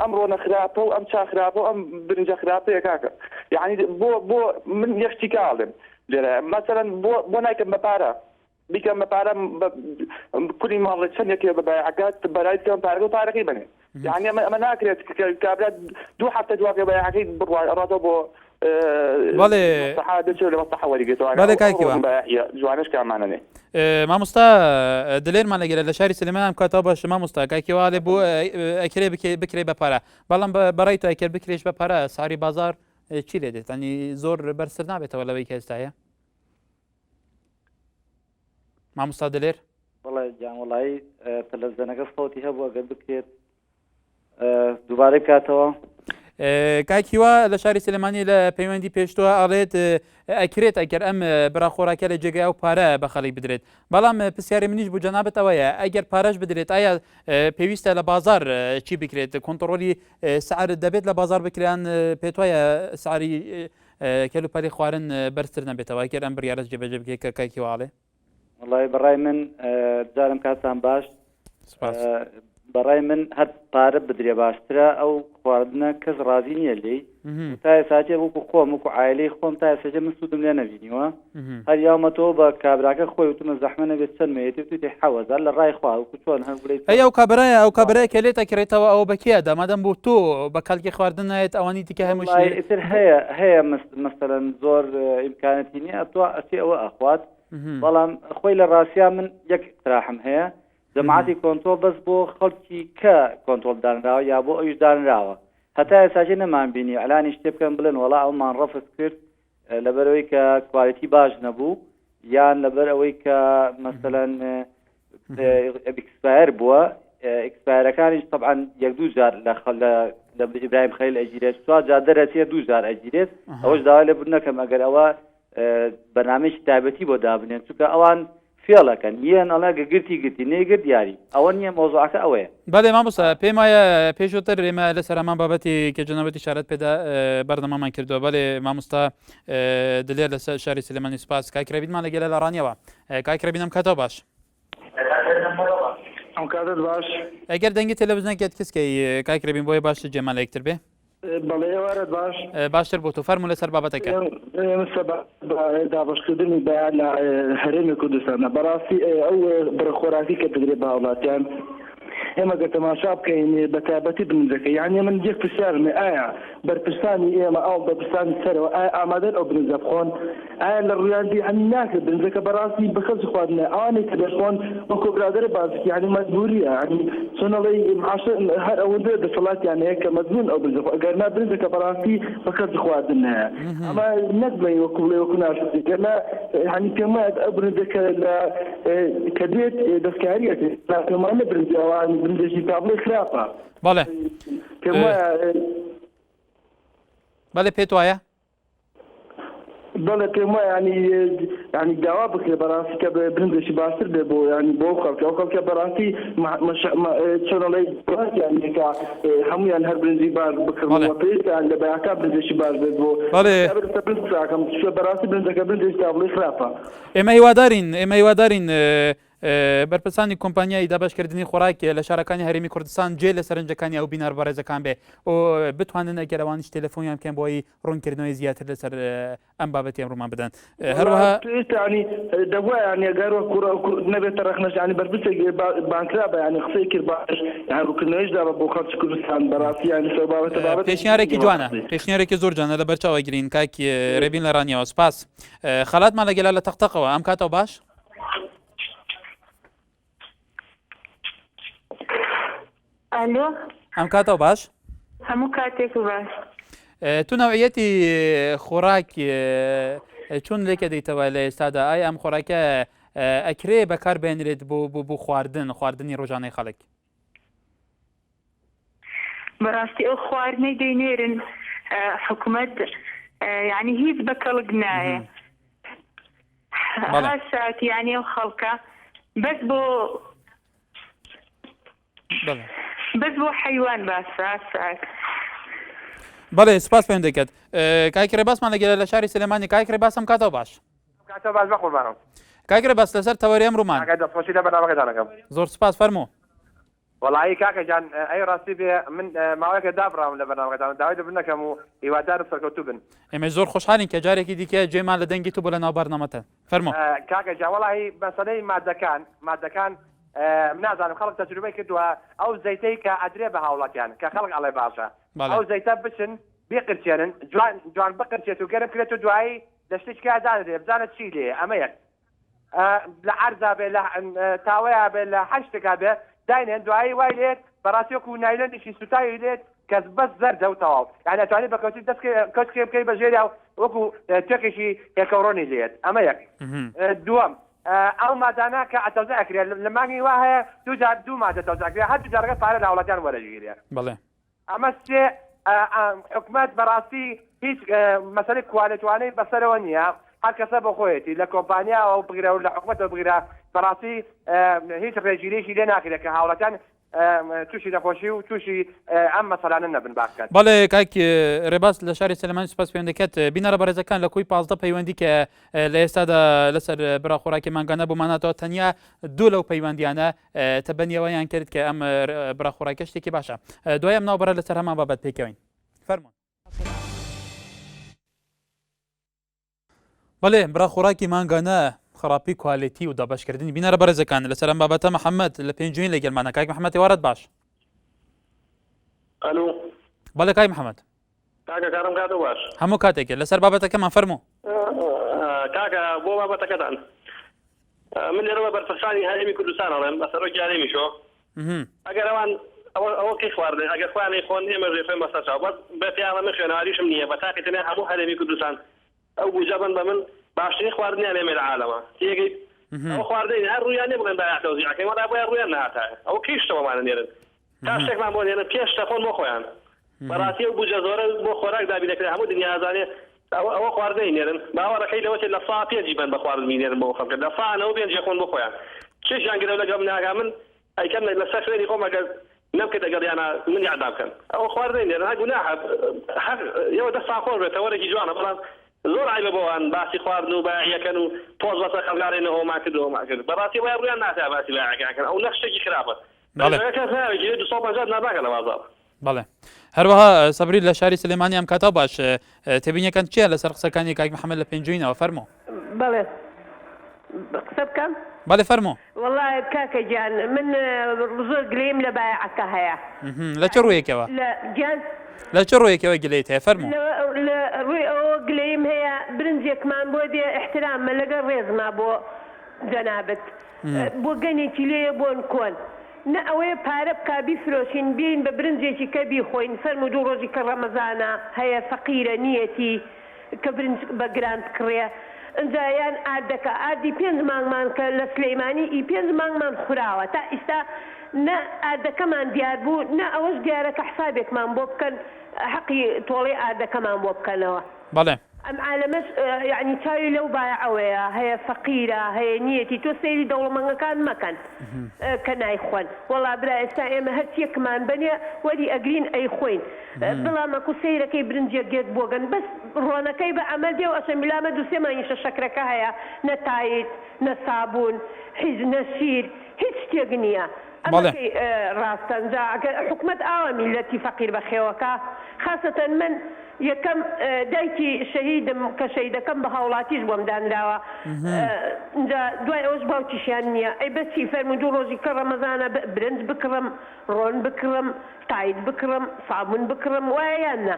ئەم ڕۆنە خراپە و ئەم چا خراپە و ئەم برنجە خراپەیە کاکە یعنی بۆ بۆ من یەک شتی کاڵێم لێرە مەسەلەن بۆ بۆ نایکەم بە پارە بیکەم بە پارە کوری ماڵێ چەند یەکێ بە بایعەکە بەرای بکەم پارەکە و پارەکەی بنێ یعنی ئەمە ئەمە ناکرێت کە کابرا دوو هەفتە دواکە بایعەکەی بڕوا ڕاتەوە بۆ بەڵێ مەسەحە دەچێت لە مەسەحە وەریگرێتەوە بەڵێ کاک هیوا. جوانەش کامانە نێ مامۆستا دلێرمان لەگەرە لە شاری سلێمان ئەم کاتەوە باش مامۆستا کاک هیوا ئەڵێ بۆ ئەکرێ بکرێ بە پارە بەڵام بەڕای تۆ ئەکرێ بکرێش بە پارە ساری بازار چی لێ دێت ینی زۆر بەرزتر نابێتەوە لەوەی کە ئێستا هەیە مامۆستا دلێر بەڵێ گیان وەڵایی تەلەفزیۆنەکە سەوتی هەبوو ئەگەر بکرێت دووبارە بکاتەوە. کاک هیوا لە شاری سلێمانی لە پەیوەندی پێشتووە ئەڵێت ئەکرێت ئەگەر ئەم برا خۆراکە لە جێگای ئەو پارە بە خەڵک بدرێت بەڵام پرسیاری منیش بۆ جەنابت ئەوەیە ئەگەر پارەش بدرێت ئایا پێویستە لە بازار چی بکرێت کۆنتڕۆلی سعر دەبێت لە بازار بکران پێتوایە سعری کەلوپەلی خوارن بەرزتر نەبێتەوە ئەگەر ئەم بڕیارەش جێبەجێ بکرێت کە کاک هیوا ئەڵێ؟ وەڵای بەڕای من جارم کاتتان باش سپاس. بەڕای من هەر پارە بدرێ باشترە ئەو خواردنە کەس ڕازی نییە لێی تا ئێساچێ وەکو خۆم وەکو عایلەی خۆم تا ئێساچێ من سوودم لێ نەبینیوە هەر یاومەتەوە بە کابراکە خۆی وتمە زەحمە نەبێت چەند مەیەتی وتویتی حەوەزار لە ڕای خوا وەکو چۆن هەر بڵێی ئەی ئەو کابرایە ئەو کابرایە کە لێت ئەکڕێتەوە ئەوە بە کێ ئەدا مادەم بۆ تۆ بە کەڵکی خواردن نایەت ئەوانی دیکە هەمووشی وەڵای ئیتر هەیە هەیە مەسەلەن زۆر ئیمکانەتی نییە تۆ ئەچێ ئەوە ئەخوات بەڵام خۆی لە ڕاستیا من یەک اقتراحم هەیە جەماعەتی کۆنترۆڵ بەس بۆ خەڵکی کە کۆنترۆڵ دانراوە یا بۆ ئەویش دانراوە هەتا ئێستاکێ نەمان بینی ئەلانی شتێ بکەن بڵێن وەڵا ئەومان ڕەفز کرد لەبەرئەوەی کە کوالیتی باش نەبوو یان لەبەر ئەوەی کە مەسەلەن ئێکسپایەر بووە ئێکسپایەرەکانیش طبعا یەک دوو جار لە لە ئیبراهیم خەلیل ئەگیرێت چوار جار دەرەچێت دوو جار ئەگیرێت ئەوەش داوای لێبوردن نەکەم ئەگەر ئەوە بەرنامەیەکی تایبەتی بۆ دابنێن چونکە ئەوان فێڵەکەن یەن ئەڵێ گە گرتی گرتی نەیگرت یاری ئەوە نییە مەوزوعەکە ئەوەیە. بەڵێ مامۆستا پێم وایە پێشووتر ئێمە لەسەر هەمان بابەتی کە جەنابت ئیشارەت پێدا بەرنامەمان کردووە بەڵێ مامۆستا دلێر لەسەر شاری سلێمانی سوپاس کاک رەبینمان لەگەلە لە ڕانیەوە کاک رەبین ئەم کاتەوە باش. ئەم کاتەت باش. ئەگەر دەنگی تەلەڤزیۆنەکەت کز کەی کاک رەبین بۆیە باشتر جێمان لە یەکتر بێ. بەڵێ ئێوارەت باش. باشتر بۆ تۆ فەرموو لەسەر بابەتەکە. ئێمە سەبارەت بە دابەشکردنی بەها لە هەرێمی کوردستاندا بەڕاستی ئەو بڕە خۆراکی کە دەدرێت بە هاوڵاتیان ئێمە گەر تەماشا بکەین بە تایبەتی برنجەکە یعنی من یەک پرسیارم هەیە ئایا بەرپرسانی ئێمە ئەو بەرپرسانی سەرەوە ئایا ئامادەن ئەو برنجە بخۆن ئایا لە ڕویان دی یعنی ناکرێت برنجەکە بەڕاستی بە کەس خواردنە ئەوانەی کە دەخۆن وەکو برادەرە بازکی یعنی مەجبوریە یعنی چۆن ئەڵێی معاشە هەر ئەوەندە دەسەڵاتیان هەیە کە مەجبورن ئەو برنجە خۆن ئەگەر نا برنجەکە بەڕاستی بە کەس خواردن نایە ئەمە نەک بڵێی وەکو بڵێ وەکو ناشکری گەر نا یعنی پێم وایە ئەو برنجە کە لە کە دێت دەستکاری ئەکرێت نا پێم وایە برنجی ئەوان برنجێکی تا بڵێ خراپە بەڵێ پێم وایە بەڵێ پێت وایە بەڵێ پێم وایە ینی ینی داوا بکرێ بەڕاستی کە برنجێکی باشتر بێ بۆ ینی بۆ خەڵکە ئەو خەڵکە بەڕاستی چۆنەڵی کە هەمویان هەر برنجی باش بکڕن و پێویستیان لە بەیاکان برنجێکی باش بێت بۆ بەڵێ برنج قساکەم بەڕاستی برنجەکە برنجێکی تابڵی خراپە. ئێمە هیوادارین ئێمە هیوادارین بەرپرسانی کۆمپانیای دابەشکردنی خۆراک لە شارەکانی هەرێمی کوردستان جێ لە سەرنجەکانی ئەو بینار بەڕێزەکان بێ و بتوانن ئەگەر ئەوانیش تەلەفۆنیان بکەن بۆی ڕوونکردنەوەی زیاتر لەسەر ئەم بابەتی ئەمڕۆمان بدەن هەروەها پێویستانی دەبووە یانی گەر وەک کوڕ نەبێتە ڕەخنەش یانی بەرپرسێک بانکرا بە یانی قسەی کرد باش یان ڕوونکردنەوەیش دا بە بۆ خەڵکی کوردستان بەڕاستی یانی سەر بابەتە بابەت پێشنیارێکی جوانە پێشنیارێکی زۆر جوانە لە بەرچاوە گرین کاک ڕێبین لە ڕانیەوە سپاس خەڵاتمان لەگەلا لە تەقتەقەوە ئەم کاتەوە باش ئەلۆ ئەم کاتەوە باش هەموو کاتێک باش تو نەوعیەتی خۆراک چۆن لێکە دەیتەوە لە ئێستادا ئایا ئەم خۆراکە ئەکرێ بەکار بێنرێت بۆ بۆ بۆ خواردن خواردنی ڕۆژانەی خەڵک بەڕاستی ئەو خواردنەی دەینێرن حکومەت یعنی هیچ بە کەڵک نایە هەر یعنی ئەو خەڵکە بەس بۆ. بەس بۆ حەیوان باسە سعر. بەڵێ سوپاس پەیوەندەکەت کاک ڕێبازمان لەگەلە لە شاری سلێمانی کاک ڕێباز ئەم کاتەوە باش. ئەم کاتەوە باش بەقوربانم. کاک ڕێباز لەسەر تەوەری ئەمڕۆمان. کاکە دەستخۆشی لە بەرنامەکەتان ئەکەم. زۆر سوپاس فەرموو. وەڵایی کاکە گیان ئەی ڕاستی بێ من ماوەیەکە دابڕاوم لە بەرنامەکەتان و داوای لێبوردن ئەکەم و هیوادارم سەرکەوتوو بن. ئێمەش زۆر خۆشحاڵین کە جارێکی دیکە گوێمان لە دەنگی تۆ بوو لە ناو بەرنامەتە. فەرموو. کاکە گیان وەڵاهی مەسەلەی مادەکان مادەکان من نازانم خەڵک تەجروبەی کردووە ئەو زەیتەی کە ئەدرێ بە هاوڵاتیان کە خەڵک ئەڵێ باشە ئەو زەیتە بچن بیقرچێنن جوان جوان بقرچێت و گەرم کرێت و دوایی لە شتێکی کا دانرێ بزانە چی لێیە ئەمە یەک لە عەرزا بێ لە تاوەیا بێ لە هەر شتێکا بێ داینێن دوایی وای لێت بەڕاستی وەکو نایلۆنێکی سوتاوی لێت کەس بەس زەردە و تەواو یعنی ئەتوانی بە کەوچک دەست کەوچکێ بکەی بە ژێریا و وەکو تێکێکی هێکەوڕۆنی لێت ئەمە یەک دووەم ئەو مادانە کە ئەتەوزە ئەکرێت لە مانگی وا هەیە دوو جار دوو مادە تەوزە ئەکرێت هەر دوو جارەکە پارە لە هاوڵاتیان وەرەگیرێ بەڵێ ئەمە سێ حکومەت بەڕاستی هیچ مەسەلەی کوالێتوانەی بەسەرەوە نییە هەر کەسە بۆ خۆیەتی لە کۆمپانیاوە بگرە و لە حکومەتەوە بگرە بەڕاستی هیچ ڕێگیریەکی لێ ناکرێت کە هاوڵاتیان تووشی نەخۆشی و تووشی ئەم مەسەلانە نەبن باکەن. بەڵێ کاک ڕێباز لە شاری سلێمانی سوپاس پەیوەندەکەت بینەرە بەڕێزەکان لە کۆی 15 پەیوەندی کە لە ئێستادا لەسەر برا خۆراکی مانگانە بۆماناتەوە تەنیا دوو لەو پەیوەندیانە تەبەنیەوەیان کرد کە ئەم برا خۆراکە شتێکی باشە دوای ئەم ناوبەرە لەسەر هەمان بابەت پێکەوین فەرموون. بەڵێ برا خۆراکی مانگانە خراپی کوالێتی و دابەشکردنی بینەرە بەڕێزەکان لەسەر ئەم بابەتە محەممەد لە پێنجوین لەگەلمانە کاک محەممەد ئێوارەت باش. ئەلو. بەڵێ کاک محەممەد. کاکە کارم کاتە باش. هەموو کاتێکێ لەسەر بابەتەکەمان فەرموو. کاکە بۆ بابەتەکەتان من لێرەوە بەرپرسانی هەرێمی کوردستان ئەڵێم بە سەرۆکی هەرێمیشۆ ئەگەر ئەوان ئەوە کەی خواردن ئەگەر خۆیان ئەیخۆن ئێمەش ئەیخۆین بەسەر چاو بەس بە پێیان من خوێنەواریشم نییە بە تاقی تەنیا هەموو هەرێمی کوردستان ئەو بوجە بن بە من باشترین خواردنیان ئێمە لە عالەمە تێگەیت ئەوە خواردنی هەر ڕوویان نیە بڵێن بایەخ تەوزیعەکەین وەڵا بۆیان ڕوویان نەهاتایە ئەوە کەی شتەوەمانە نێرن تا شتێکمان بۆ نێرن پێش شتەخۆن بۆ خۆیان بەڕاستی ئەو بوجە زۆرە بۆ خۆراک دابین دەکرێت هەموو دنیا ئەزانێ ئەوە ئەوە خواردنەی نێرن باوەڕەکەی لەوە چێت لە سا پێنجی بەن بە خواردن بینێرن بۆ خەڵکە لە سا نەوە پێنجی خۆن بۆ خۆیان چێژیان گرەو لەگەڵ مناگا من ئەیکەم لەسەر خوێنی خۆم ئەگەر نەمکرد لەگەڵیانا من ئیعدام کەن ئەوە خواردنەی نێرن هەر گوناحە هەر ئێوە دەستان خۆش بێت تەوەرێکی جوانە بەڵام زۆر عەیبە بۆوان باسی خواردن و بایەعیەکەن و پۆز بەسەر خەڵکا ڕێنە ئەوەمان کرد و ئەوەمان کرد بەڕاستی وایە ڕویان ناکا باسی بایەعەکان کەن ئەو نەخ شتێکی خراپە بەڵێ کەس ناوێت گیرێ 250 دینار ناکا لە بازاڕ. بەڵێ هەروەها سەبری لە شاری سلێمانی ئەم کاتە باش تێبینیەکان چییە لەسەر قسەکانی کاک محەممەد لە پێنجوینەوە فەرموو. بەڵێ قسە بکەم؟ بەڵێ فەرموو. وەڵا کاکە گیان من زۆر گلەییم لە بایەعەکە هەیە. لە چ ڕوویەکەوە؟ لە گیان؟ لە چ ڕوویەکەوە گلەیت هەیە فەرموو. لە ڕووی ئەوەوە گلەییم هەیە برنجێکمان بۆ دێ ئیحتراممە لەگەڵ ڕێزما بۆ جەنابت بۆ گەنێکی لێیە بۆن کۆن نە ئەوەیە پارە بکا بیفرۆشین بێین بە برنجێکی کە بیخۆین فەرموو دوو ڕۆژی کە ڕەمەزانە هەیە فەقیرە نیەتی کە برنج بە گران بکڕێ ئنجا یان ئاردەکە ئاردی پێنج مانگمان کە لە سلەیمانی ئی پێنج مانگمان خوراوە تا ئیستا نە ئاردەکەمان دیار بوو نە ئەوەش دیارە کە حسابێکمان بۆ بکەن حەقی تۆڵەی ئاردەکەمان بۆ بکەنەوە. بەڵێ. ئەم عالەمەش یەعنی چاوی لەو بایەعەوەیە هەیە فەقیرە هەیە نیەتی تۆ سەیری دەوڵەمەنگەکان مەکەن کە نایخۆن وەڵا برا ئێستا ئێمە هەرچیەکمان بەنێ وەری ئەگرین ئەیخۆین بەڵام ئەکو سەیرەکەی برنجێک گێت بۆگەن بەس ڕۆنەکەی بە ئەمەل دێ و ئەشەم لامە دوو سێ مانگیشە شەکرەکە هەیە نە تایت نە سابون حیز نە شیر هیچ شتێک نیە ئەمە بەڵێ. کەی ڕاستە جا ئەگەر حکومەت ئاوا میللەتی فەقیر بەخێوەکا خاسەتەن من یەکەم دایکی شەهیدم کە شەهیدەکەم بە هاوڵاتیش بۆم دانراوە ئینجا دوای ئەوەش باوکیشیان نییە ئەی بەچی فەرموو دوو ڕۆژی کە ڕەمەزانە برنج بکڕم ڕۆن بکڕم تایت بکڕم سابون بکڕم وایە یان نا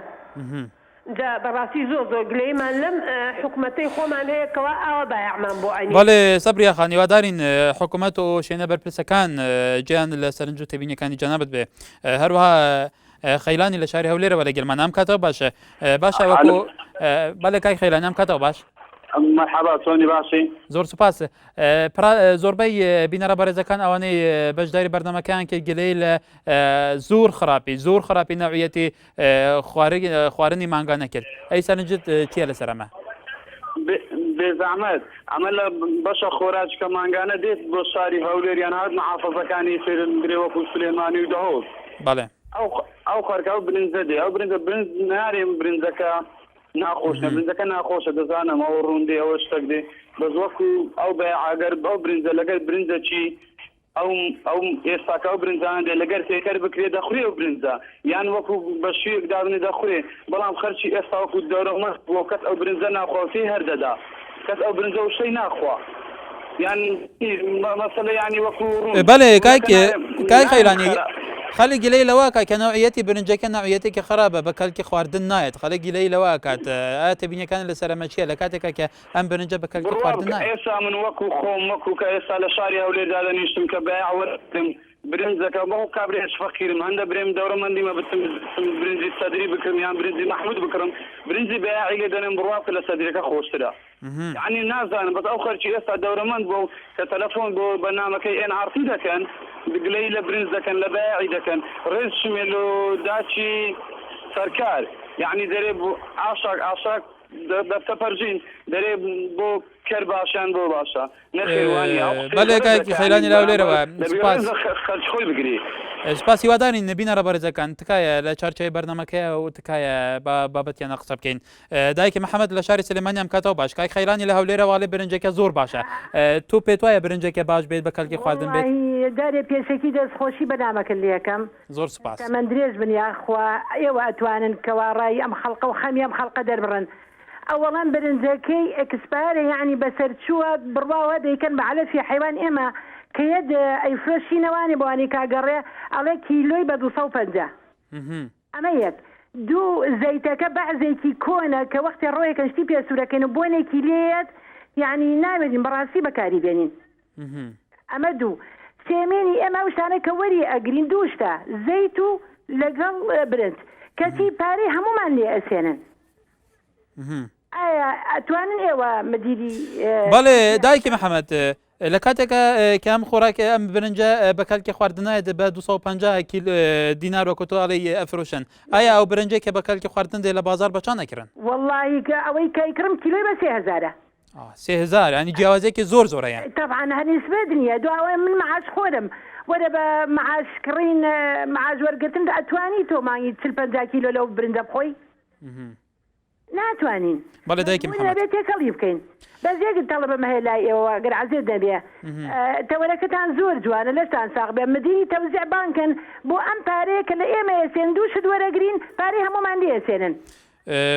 جا بەڕاستی زۆر زۆر گلەیمان لەم حکومەتەی خۆمان هەیە کەوا ئاوا بایەعمان بۆ ئەنێ. بەڵێ سەبریە خان هیوادارین حکومەت و شوێنە بەرپرسەکان جێیان لە سەرنج و تێبینیەکانی جەنابت بێ هەروەها خەیلانی لە شاری هەولێرەوە لەگەلمان ئەم کاتەوە باشە باشە وەکو بەڵێ کاک خەیلانی ئەم کاتەوە باش مەرحەبا چۆنی باشی زۆر سوپاس زۆربەی بینەرە بەڕێزەکان ئەوانەی بەشداری بەرنامەکەیان کرد گلەی لە زۆر خراپی زۆر خراپی نەوعیەتی خواردنی مانگانە کرد ئەی سەرنجت چییە لەسەر ئەمە؟ بێزەحمەت ئەمە لە بەشە خۆراکی کە مانگانە دێت بۆ شاری هەولێر یان هات محافەزەکانی تر برێ وەکو سلێمانی و دهۆک. بەڵێ. ئەو ئەو خەرکە ئەو برنجە دێ ئەو برنجە برنج نارێم برنجەکە ناخۆشە برنجەکە ناخۆشە دەزانم ئەو ڕوون دێ ئەوە شتەک دێ بەس وەکو ئەو بەیعاگەر ئەو برنجە لەگەر برنجەکی ئەو ئەو ئێستاکە ئەو برنجانە دێ لەگەر تێکەر بکرێ دەخورێ ئەو برنجە یان وەکو بە شویەک دابنێ دەخورێ بەڵام خەرکی ئێستا وەکو دەورەمەند بووە کەس ئەو برنجە ناخوا و تێی هەر دەدا کەس ئەو برنجە وشەی ناخوا یان مەسەلە یانی وەکو ڕوون بەڵێ کاک ڕوونەکە نارێ کاک نارێم خەیرانی خەرا خەڵک گلەی لەوە ئەکات کە نەوعیەتی برنجەکە نەوعیەتێکی خراپە بە کەلکی خواردن نایەت خەڵک گلەی لەوە ئەکات ئایا تێبینیەکانت لەسەر ئەمە چیە لە کاتێکا کە ئەم برنجە بە کەلکی بڕوا خواردن بکە نایەت. ئێستا من وەکو خۆم وەکو کە ئێستا لە شاری هەولێر دادەنیشتم کە بایەع وەرگرم برنجەکە بەخۆ کابرایەکی فەقیرم هەندە برێم دەورەمەندیمە بچم بچم برنجی سەدری بکرم یان برنجی مەحمود بکڕم برنجی بایەعی لێ دەنێم بڕوا بکە لە سەدریەکە خۆشترە یەعنی نازانم بەس ئەو خەرکی ئێستا دەورەمەند بووە و کە تەلەفۆن بۆ بەرنامەکەی ئێن ئاڕ تی دەکەن گلەیی لە برنج دەکەن لە بایەعی دەکەن ڕێز شمێل و داچی سەرکار یەعنی دەرێ ئاشاک ئاشاک دەفتە پەرژین دەرێ بۆ کەر باشە یان بۆ باشە نەخێر وانیە ئەو قسەیە بەلێ غەلەتە کاک کە خەیلانی یانی لە بەرامبەر هەولێرەوە دەبی سوپاس ڕێز لە خەرج خۆی بگری. سوپاس هیوادارین بینەرە بەڕێزەکان تکایە لە چارچێوەی بەرنامەکەیە و تکایە با بابەتیانە قسە بکەین دایکی محەمەد لە شاری سلێمانی ئەم کاتەوە باش کاک خەیلانی لە هەولێرەوە ئەڵێ برنجەکە زۆر باشە تۆ پێت وایە برنجەکە باش بێت بە کەلکی خواردن بێت؟ وەڵاهی جارێ پێشەکی دەست خۆشی بەنامەکەت لێکەم زۆر سوپاس. تەمەن درێژ بن یاخوا ئێوە ئەتوانن کەوا ڕای ئەم خەڵقە و خەمی ئەم خەڵقە دەربڕن ئەوەڵەن برنجەکەی ئێکسپایەرە یەعنی بەسەرچووە بڕوا وا دەیکەن بە عەلەفی حەیوان ئێمە کە یەت ئەیفرۆشینەوانێ بۆوانی کا گەڕێ ئەڵێ کیلۆی بە 250 ئەمە یەک دوو زەیتەکە بەعزێکی کۆنە کە وەختێ ڕۆیەکەن شتی پێ سوورەکەین و بۆنێکی لێیەت یەعنی ناوێرین بەڕاستی بەکاری بێنین ئەمە دوو. سێمینی ئێمە ئەو شتانە کە وەری ئەگرین دوو شتە زەیت و لەگەڵ برنج کەچی پارەی هەموومان لێ ئەسێنن ئایا ئەتوانن ئێوە مدیری بەڵێ دایکی محەممەد لە کاتێکە کە ئەم خۆراک ئەم برنجە بە کەلکی خواردنایەت بە 250 کیل دینار وەکو تۆ ئەڵێی ئەفرۆشن ئایا ئەو برنجەی کە بە کەلکی خواردن دێ لە بازار بە چەند ئەکڕن؟ وەڵڵاهی کە ئەوەی کە ئەیکڕم کیلۆی بە 3000ە. 3000 ینی جیاوازیەکی زۆر زۆرە یان. تەبعەن هەر نیسبەت نییە دوا ئەوەی من معاش خۆرم وەرە بە معاش کڕین معاش وەرگرتن ئەتوانی تۆ مانگی چل پەنجا کیلۆ لەو برنجە بخۆی؟ ناتوانین. بەڵێ دایکی مەجبورین محەمەد. ئەبێ تێکەڵی بکەین. بەس یەک تەڵەبم هەیە لای ئێوە گەر عەزێت نەبێ تەوەرەکەتان زۆر جوانە لەشتان ساغ بێ مدیری تەوزیع بانگ کەن بۆ ئەم پارەیە کە لە ئێمە ئەسێنن دوو شت وەرەگرین پارەی هەموومان لێ ئەسێنن.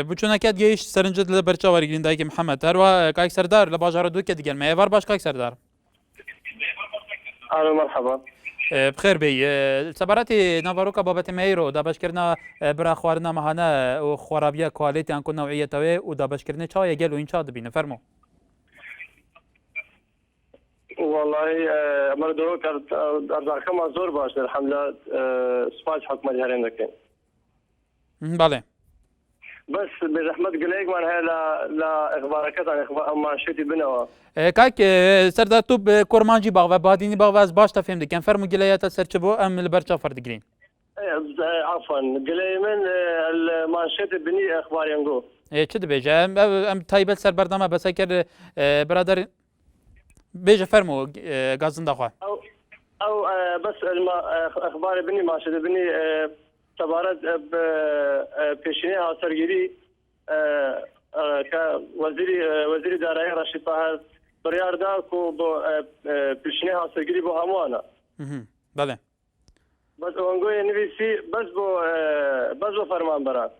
بچونەکەت گەیشت سەرنجت لە بەرچاو وەرگرین دایکی محەمەد هەروە کاک سەردار لە باژارە دووکە دگەلمە ئێوار باش کاک سەردار. ئالۆ مەرحەبا. بخێر بێی. سەبارەتی ناڤەرۆکا بابەتێ me îro dabeşkirina bira xwarina mehane û xwerabiya kualîte an ku new'iyeta wê û dabeşkirinê çawa ye gelo hûn çawa dibînin fermo. Wellahî me li Dihok erzaqema zor baş e elhamdulillah spas hikûmetê herêm dikin. Belê. بەس بێزەحمەت گلەیەکمان هەیە لە لە ئیخبارەکەتان ئەو مانشێتی بنەوە. کاک سەردار تو bi kurmancî baxve badînî baxve ez baş te fêm dikim fermo gileya te ser çi bû em li ber çav ferdigrîn. عفوا گلەی من مانشێتی بنی ئەخباریان گۆ. چ dibêje em em taybet ser bername bes eger birader bêje fermo gazinda xwe. ئەو بەس ئەخباری بنی مانشێتی بنی سەبارەت بە پێشینەی هاوسەرگیری کە وەزیری وەزیری دارایی ڕەشید تاهر بڕیار دا کو بۆ پێشینەی هاوسەرگیری بۆ هەمووانە. بەڵێ. بەس ئەوەنگۆیە نویسی بەس بۆ بەس بۆ فەرمانبەران.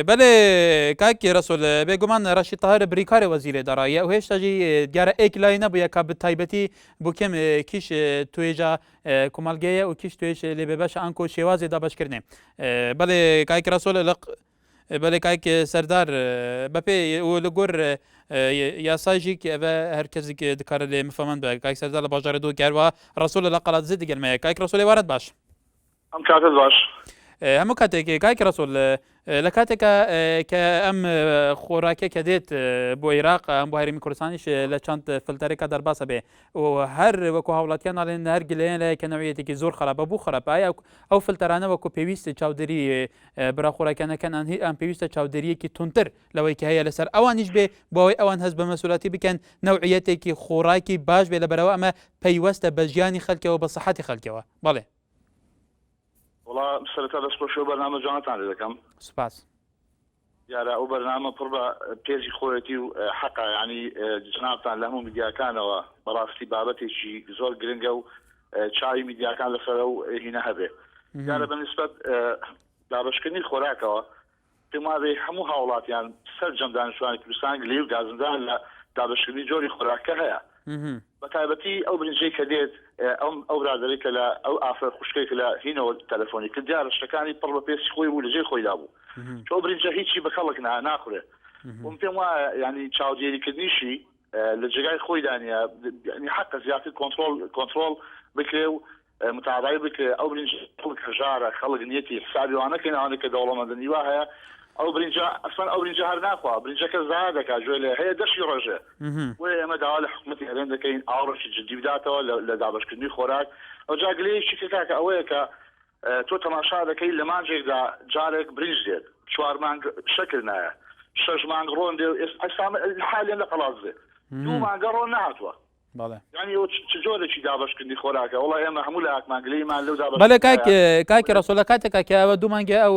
بەلێ کاک رەسول بێگومان رەشید تاهر بریکارê وەزیرê داراییە û hêşta jî diyar e êk layê nebûye ka bi taybetî bo kêm kîş tuêja komalgeyê ye û kîş tuêj lê bêbeş e anku şêwazê dabeşkirinê. Belê kak Resûl li belê kak Serdar bepê û li gor yasay jî ev e her kesek dikare lê mifamend be. Kak Serdar li bajarê Dûkê her wiha Resûl li Qeladizê digel me ye. Kak Resûlê waret baş. ئەم کاتەت باش. هەموو کاتێک کاک ڕەسوڵ. لە کاتێکا کە ئەم خۆراکە کە دێت بۆ عێراق ئەم بۆ هەرێمی کوردستانیش لە چەند فلتەرێکا دەرباسە بێ و هەر وەکو هاوڵاتیان ناڵێن هەر گلەیان لایە کە نەوعیەتێکی زۆر خراپە بوو خراپە ئایا ئەو فلتەرانە وەکو پێویست چاودێری برا خۆراکیانەکەن ئەن ئەم پێویستە چاودێریەکی تونتر لەوەی کە هەیە لەسەر ئەوانیش بێ بۆ ئەوەی ئەوان هەست بە مەسولاتی بکەن نەوعیەتێکی خۆراکی باش بێ لەبەرەوە ئەمە پەیوەستە بە ژیانی خەلکەوە بە سەحەتی خەلکەوە بەڵێ. وەڵا سەرەتا دەست خۆشی ئەو بەرنامە جوانەتان لێ دەکەم. سوپاس. دیارە ئەو بەرنامە پڕ بە پێزی خۆیەتی و حەقە یانی جەنابتان لە هەموو میدیاکانەوە بەڕاستی بابەتێکی زۆر گرنگە و چاوی میدیاکان لەسەر ئەو هینە هەبێ. دیارە بە نیسبەت دابەشکردنی خۆراکەوە پێم وابێ هەموو هاوڵاتیان سەرجەم دانیشتوانی کوردستان گلەیی و گازندان لە دابەشکردنی جۆری خۆراکە هەیە بە تایبەتی ئەو برنجەی کە دێت ئەم ئەو برادەرەی کە لە ئەو ئافرەت خوشکەی کە لە هینەوە تەلەفۆنی کرد دیارە شتەکانی پڕ بە پێستی خۆی بوو لە جێی خۆیدا بوو چۆ برنجە هیچی بە کەڵک نا ناخورێ وم پێم وایە ینی چاودێریکردنیشی لە جێگای خۆیدا نییە ینی حەقە زیاتر کۆنترۆڵ کۆنترۆڵ بکرێ و متابەعەی بکرێ ئەو برنجە خەڵک هەژارە خەڵک نیەتی حسابی وا نەکەین ئەوانەی کە دەوڵەمەندن ئی وا هەیە ئەو برنجە ئەسڵەن ئەو برنجە هەر ناخوا برنجەکە زایە دەکا گوێ لێ هەیە دەشی ڕێژێ بۆیە ئێمە داوا لە حکومەتی هەرێم دەکەین ئاوڕێکی جدی بداتەوە لە دابەشکردنی خۆراک ئەوجا گلەیەکی کە کاکە ئەوەیە کە تۆ تەماشا دەکەی لە مانگێکدا جارێک برنج دێت چوار مانگ شەکر نایە شەش مانگ ڕۆن دێ و ئێستا حالێن لە قەڵادزێ دوو مانگە ڕۆن نەهاتووە بەڵێ. یانی ئەوە چ جۆرێکی دابەشکردنی خۆراکە وەڵا ئێمە هەموو لایەکمان گلەییمان لەو دابەش بەلێ کاک کاکی ڕەسوڵ لە کاتێکا کە ئەوە دوو مانگە ئەو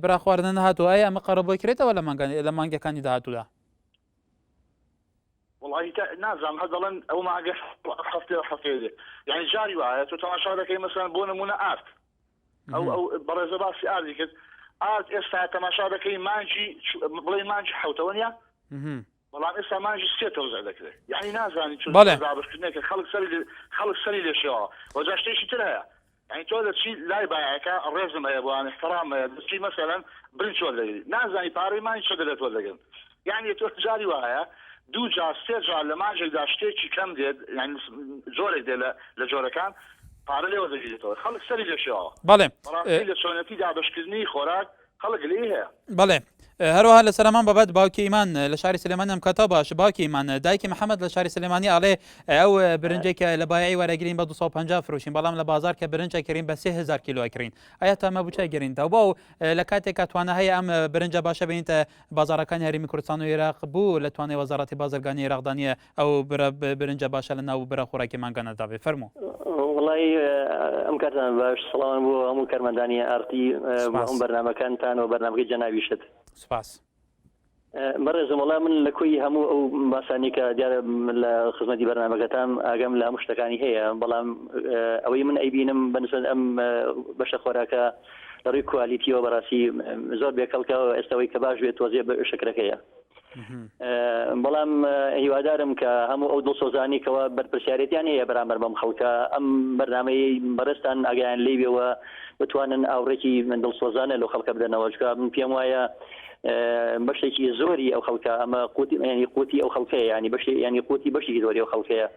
برا خواردنە نەهاتووە ئایا ئەمە قەرەبووی کرێتەوە لە مانگانی لە مانگەکانی داهاتوودا؟ وەڵاهی تا نازانم هەر دەڵێن ئەو مانگە هەفتەیە و هەفتەیە دێ یانی جاری وایە تۆ تەماشا دەکەی مەسەلەن بۆ نموونە ئارد ئەو ئەو بەڕێزە باسی ئاردی کرد ئارد ئێستا تەماشا دەکەی مانگی بڵێ مانگی حەوتەوە نیە بەڵام ئێستا مانگی سێ تەوزع دەکرێت یعنی نازانی چون بەڵێ. دابشکردنێکە خەڵک سەری لێ- خەڵک سەری لێ شێواوە وە جا شتێکی تر هەیە یعنی تۆ دەچی لای بایەکە ڕێزم هەیە بۆیان احترام هەیە دەچی مەسەلەن برنج وەردەگری نازانی پارەی مانگی چەندە لێت وەردەگرن یعنی تۆ جاری وایە دوو جار سێ جار لە مانگێکدا شتێکی کەم دێت یعنی جۆرێک دێت لە لە جۆرەکان پارە لێ وەردەگیرێتەوە خەڵک سەری لێ شێواوە بەڵێ بەڕاستی لە چۆنێتی دابەشکردنی خۆراک خەڵک لێی هەیە. بەڵێ هەروەها لەسەر هەمان بابەت باوکی ئیمان لە شاری سلێمانی ئەم کاتە باش باوکی ئیمان دایکی محەممەد لە شاری سلێمانی ئاڵێ ئەو برنجێک کە لە بایعی وەرەگرین بە 250 فرۆشین بەڵام لە بازار کە برنجە کرین بە 3000 کیلۆ کرین ئایا تا مە بچە گرین تا باو لە کاتێکا توانە هەیە ئەم برنجە باشە بینیتە بازارەکانی هەرێمی کوردستان و عێراق بوو لە توانای وەزارەتی بازرگانی عێراقدا نییە ئەو برە برنجە باشە لە ناو برە خۆراکی مانگانە دابێ فەرموو. وەڵای ئەم کاتان باش سڵاوان بۆ هەموو کارمەندانی ئاڕتی بۆ هەموو بەرنامەکانتان و بەرنامەکەی جەنابیشت. سپاس. بەڕێزم وەڵا من لە کۆی هەموو ئەو باسانی کە دیارە لە خزمەتی بەرنامەکەتان ئاگام لە هەموو شتەکانی هەیە بەڵام ئەوەی من ئەیبینم بەنسبەت ئەم بەشە خۆراکە لە ڕووی کوالیتیەوە بەڕاستی زۆر بێکەڵکە ئێستاوەی کە باش بێت تۆزێ شەکرەکەیە بەڵام هیوادارم کە هەموو ئەو دڵسۆزانی کەوا بەرپرسیارێتیان هەیە بەرامبەر بەم خەڵکە ئەم بەرنامەی بەڕێزتان ئاگایان لێی بێ و بتوانن ئاوڕێکی من دڵسۆزانە لەو خەڵکە بدەنەوە چونکە من پێم وایە بەشێکی زۆری ئەو خەڵکە ئەمە قوتی ینی قوتی ئەو خەڵکەیە ینی بەشی ینی قوتی بەشێکی زۆری ئەو خەڵکەیە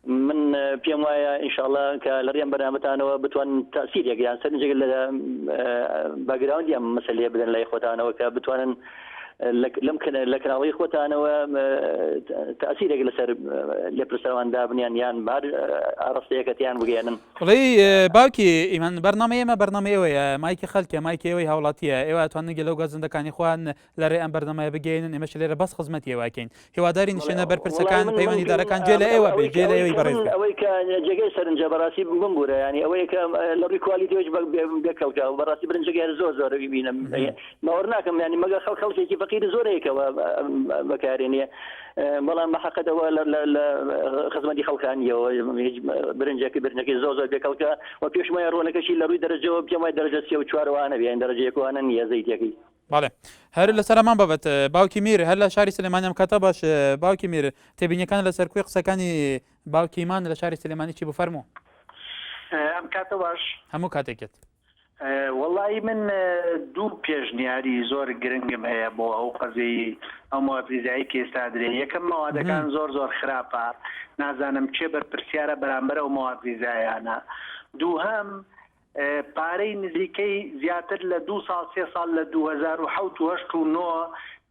من پێم وایە ئینشاءاللە کە لە ڕێم بەرنامەتانەوە بتوان تاسیرێک یان سەرنجێک لە باگراوندی ئەم مەسەلەیە بدەن لای خۆتانەوە کە بتوانن لەم لە کەناڵی خۆتانەوە تاسیرێک لەسەر لێپرسراوان دابنیان یان بار ئاڕاستەیەکەتیان بگەیەنن. بڵێ باوکی ئیمان بەرنامەی ئێمە بەرنامەی ئێوەیە مایکی خەلکە مایکی ئێوەی هاوڵاتیە ئێوە ئەتوانن گەلەو گازندەکانی خۆیان لە رێ ئەم بەرنامەیە بگەیەنن ئێمەش لێرە بەس خزمەتی ئێوە ئەکەین هیوادارین شوێنە بەرپرسەکان پەیوەندیدارەکان گوێ لە ئێوە بێ گوێ لە ئێوەی بەڕێز بێ. ئەوەی کە جێگەی سەرنجە بەڕاستی بمبورە یانی ئەوەیە کە لە ڕووی کوالیتیەوەش بێ کەڵکە بەڕاستی برنجەکەی هەر زۆر زۆر بینم باوەڕ ناکەم یانی مەگەر خەڵک خەڵکێکی فەقیر زۆر هەیە کە بەکارێنێ بەڵام بە حەقەت ئەوە لە خزمەتی خەڵکانیەوە هیچ برنجەکە برنجەکەی زۆر زۆر بێکەڵکە و پێشم وایە ڕۆنەکەشی لە ڕووی دەرەجەوە پێم وایە دەرەجە سێ و چوارەوانە بێ یان دەرەجە یەکەوانە نییە زەیتەکەی. بەڵێ هەر لەسەر هەمان بابەت باوکی میر هەر لە شاری سلێمانی ئەم کاتە باش باوکی میر تێبینیەکان لەسەر کوێ قسەکانی باوکی ئیمان لە شاری سلێمانی چی بوو فەرموو. ئەم کاتە باش. هەموو کاتێکت. وەڵایی من دوو پێشنیاری زۆر گرنگم هەیە بۆ ئەو قەزیەی ئەو مواد غیزایی کە ئێستا درێ یەکەم مەوادەکان زۆر زۆر خراپە نازانم کێ بەرپرسیارە بەرامبەر ئەو مواد غیزایانە دووهەم. پارەی نزیکەی زیاتر لە دوو ساڵ سێ ساڵ لە 2007 و هەشت و نۆ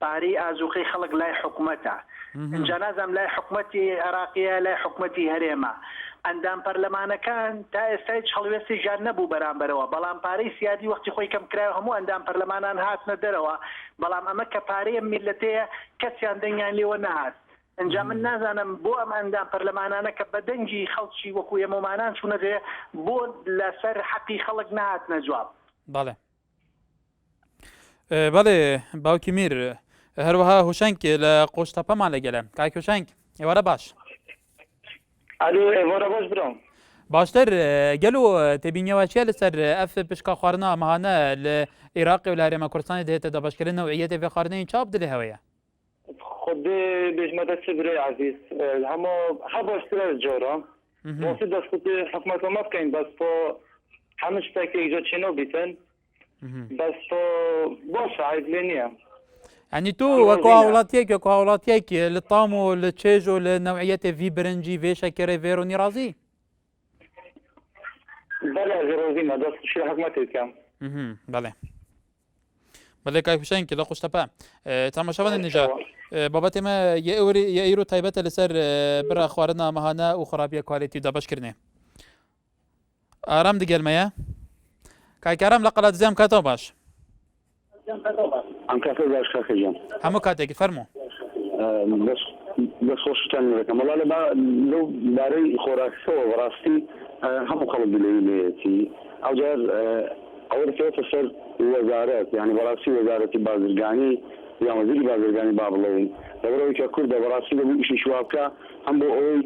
پارەی ئازوقەی خەڵک لای حکومەتە ئینجا نازانم لای حکومەتی عێراقیە لای حکومەتی هەرێمە ئەندام پەرلەمانەکان تا ئێستا هیچ هەڵوێستێکیان نەبوو بەرامبەرەوە بەڵام پارەی سیادی وەختی خۆی کەم کرایەوە هەموو ئەندام پەرلەمانان هاتنە دەرەوە بەڵام ئەمە کە پارەی ئەم میللەتەیە کەسیان دەنگیان لێوە نەهات ئینجا من نازانم بۆ ئەم ئەندام پەرلەمانانە کە بە دەنگی خەڵکی وەکو ئێمەومانان چوونە دێ بۆ لەسەر حەقی خەڵک نەهاتنە جواب. بەڵێ. بەڵێ باوکی میر هەروەها هوشەنگ لە قۆشتەپەمان لەگەلە کاک هوشەنگ ئێوارە باش. ئەلو ئێوارە باش برام. باشتر گەلو تێبینیەوە چیە لەسەر ئەف پشکا خواردنا مەهانە لە عێراقی و لە هەرێمە کوردستانی دێتە دابەشکردن نەوعیەتێ vê خواردنê چاپ دلێ هەوەیە. خودێ بێژمە دە چ برێ عەزیز هەمۆ هە باشترە جارا ڕاستی دەست خودێ حکومەتە مە بکەین بەس پۆ هەموو شتێک یەکجا چێنۆ بیتن بەس پۆ باشە عەیب لێ نییە. یعنی تو وەکو هاوڵاتیەک وەکو هاوڵاتیەک لە تام و لە چێژ و لە نەوعیەتێ ڤی برنجی ڤێ شەکرێ ڤێ ڕۆنی ڕازی؟ بەڵێ ئەزی ڕازیمە دەست خوشی لە حکومەتێ بکەم. بەڵێ. بەڵێ کاک حوسێن لە قوشتەپە تەماشاوانە نژا بابەتێ مە یە ئیرۆ تایبەتە لەسەر برا خواردنا مەهانە و خراپیە کوالێتی و دابەشکردنێ ئارام دگەلمەیە کاک ئارام لە قەڵادزێ ئەم کاتەوە باش ئەم کاتە باش کاکە گیان هەموو کاتێکی فەرموو دەست خۆشتان دەکەم وەڵا لە لەو بارەی خۆراکەوە بەڕاستی هەموو خەڵک گلەیی لێیەتی ئەوجار ئەوە دەکەوێتە سەر وەزارەت یانی بەڕاستی وەزارەتی بازرگانی یان وەزیری بازرگانی با بڵێین لەبەرئەوەی کە کوردە بەڕاستی دەبوو ئیشێکی وا بکا هەم بۆ ئەوەی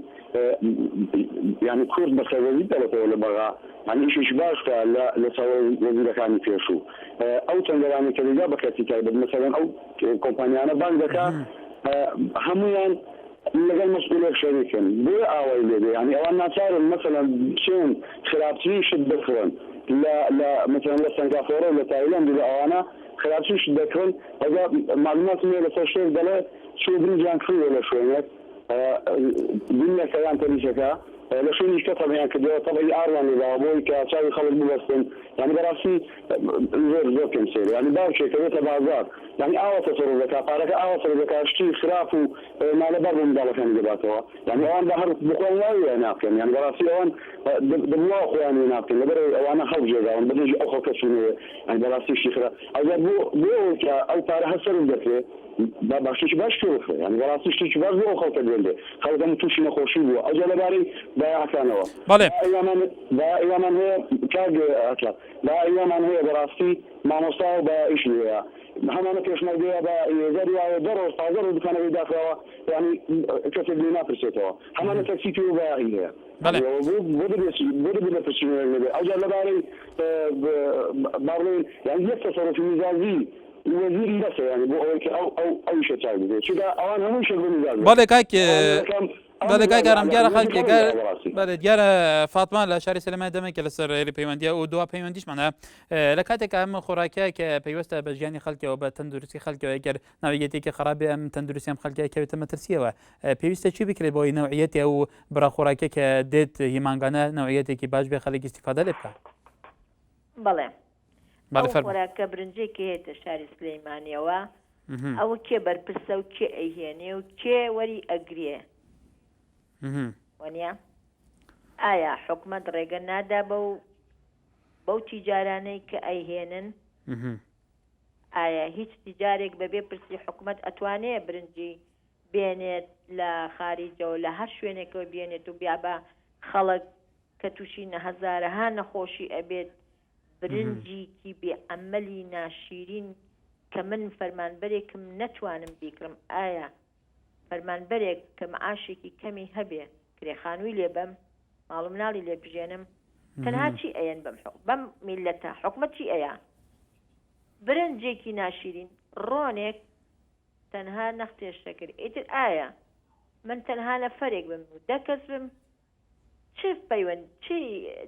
یانی کورد بە سەروەری بێڵێتەوە لە بەغا یانی ئیشێکی باش بکا لە لە چاو وەزیرەکانی پێشوو ئەو تەندەرانەی کە دەیدا بە کەرتی تایبەت مەسەلەن ئەو کۆمپانیانە بانگ دەکا هەموویان لەگەڵ مەسئولێک شەریکن بۆیە ئاوای لێ دێ یانی ئەوان ناچارن مەسەلەن بچێن خراپترین شت بکڕن لە لە مەسەلەن لە سەنگافۆرە و لە تایلەند و لە ئەوانە خراپترین شت دەکڕن ئەوجا مەعلوماتم هەیە لەسەر شتێک دەڵێ چوو برنجیان کڕیوە لە شوێنێک دنیەکە یان تەریکەکە لە شوێنیش کە تەبعیان کردووە تەبعی ئاڕیان لێ داوە بۆی کە چاوی خەڵک ببەستن یانی بەڕاستی زۆر زۆر پێم سەیرە یانی باوکێک کە دێتە بازاڕ یانی ئاوا تەسەروف دەکا پارەکە ئاوا سەرف دەکا شتی خراپ و نالەبار بۆ منداڵەکانی دەباتەوە یانی ئەوان بە هەر بۆخۆیان وا وێنا بکەن یانی بەڕاستی ئەوان دەبوو وا خۆیان وێنا بکەن لەبەرئەوەی ئەوانە هەڵبژێراون بە دژی ئەو خەڵکە چوونەوێ یانی بەڕاستی شتی خراپ ئەوجا بۆ بۆ ئەوەی کە ئەو پارە هەر سەرف دەکرێ با با شتێکی باش پێ بکڕێ یانی بەڕاستی شتێکی باش بۆ ئەو خەڵکە بێنرێ خەڵک هەموو تووشی نەخۆشی بووە ئەوجا لەبارەی بایەعەکانەوە بەڵێ. بایەعی وامان بایەعی وامان هەیە کاک ئەکا بایەعی وامان هەیە بەڕاستی مامۆستا و بایەعیشی هەیە هەمانە پێشمەرگەیە بایەعی هەیە جاری وایە دە ڕۆژ 15 ڕۆژ دوکانەکەی داخراوە یانی کەسێک لێی ناپرسێتەوە هەمانە تەکسی پێ و بایەعی هەیە بەڵێ. بۆ بۆ دەبێ بۆ دەبێ لێپرسینەوەیەک نەبێ ئەوجا لەبارەی با بڵێین یانی یەک تەسەروفی میزاجی وەزیری بەسە یانی بۆ ئەوەی کە ئەو ئەو ئەو ئیشە چاک بکرێت چونکە ئەوان هەموو ئیشێک بە میزاج دەکەن بەڵێ کاک ئەوان دەکەم ئەو بەڵێ کاک میزاجە ئارام دیارە عەلەقە خەڵکێک میزاجی گەر خەڵک بەڕاستی. بەڵێ دیارە فاتمە لە شاری سلێمانی دەمێکە لەسەر هێلی پەیوەندیە و دوا پەیوەندیشمانە لە کاتێک ئەم خۆراکە کە پەیوەستە بە ژیانی خەڵکەوە بە تەندروستی خەڵکەوە گەر ناویەتێکی خراپ بێ ئەم تەندروستی ئەم خەڵکە کەوێتە مەترسیەوە پێویستە چی بکرێت بۆی نەوعیەتی ئەو بڕە خۆراکە کە دێت هی مانگانە نەوعیەتێکی باش بێ خەڵک ئیستیفادە لێ بکات بەڵێ بەڵێ ئەو فەرموو. خۆراکە برنجەی کە هێتە شاری سلیمانیەوە ئەوە کێ بەرپرسە و کێ ئەیهێنێ و کێ وەری ئەگرێ وەنیە ئایا حکومەت ڕێگە نادا بەو بەو تیجارانەی کە ئەیهێنن ئایا هیچ تیجارێک بەبێ پرسی حکومەت ئەتوانێ برنجی بێنێت لە خاریجەوە لە هەر شوێنێکەوە بێنێت و بیا بە خەڵک کە تووشی نەهەزارەها نەخۆشی ئەبێت برنجیکی بێ ئەمەلی ناشیرین کە من فەرمانبەرێکم نەتوانم بیکڕم ئایا فەرمانبەرێک کە معاشێکی کەمی هەبێ کرێ خانووی لێ بەم ماڵ و مناڵی لێ بژێنم تەنها چی ئەیەن بەم بەم میلەتە حکومەت چی ئەیا برنجێکی ناشیرین ڕۆنێک تەنها نەختێ شەکر ئیتر ئایا من تەنها نەفەرێک بم و دە کەس بم چ پەیوەند چ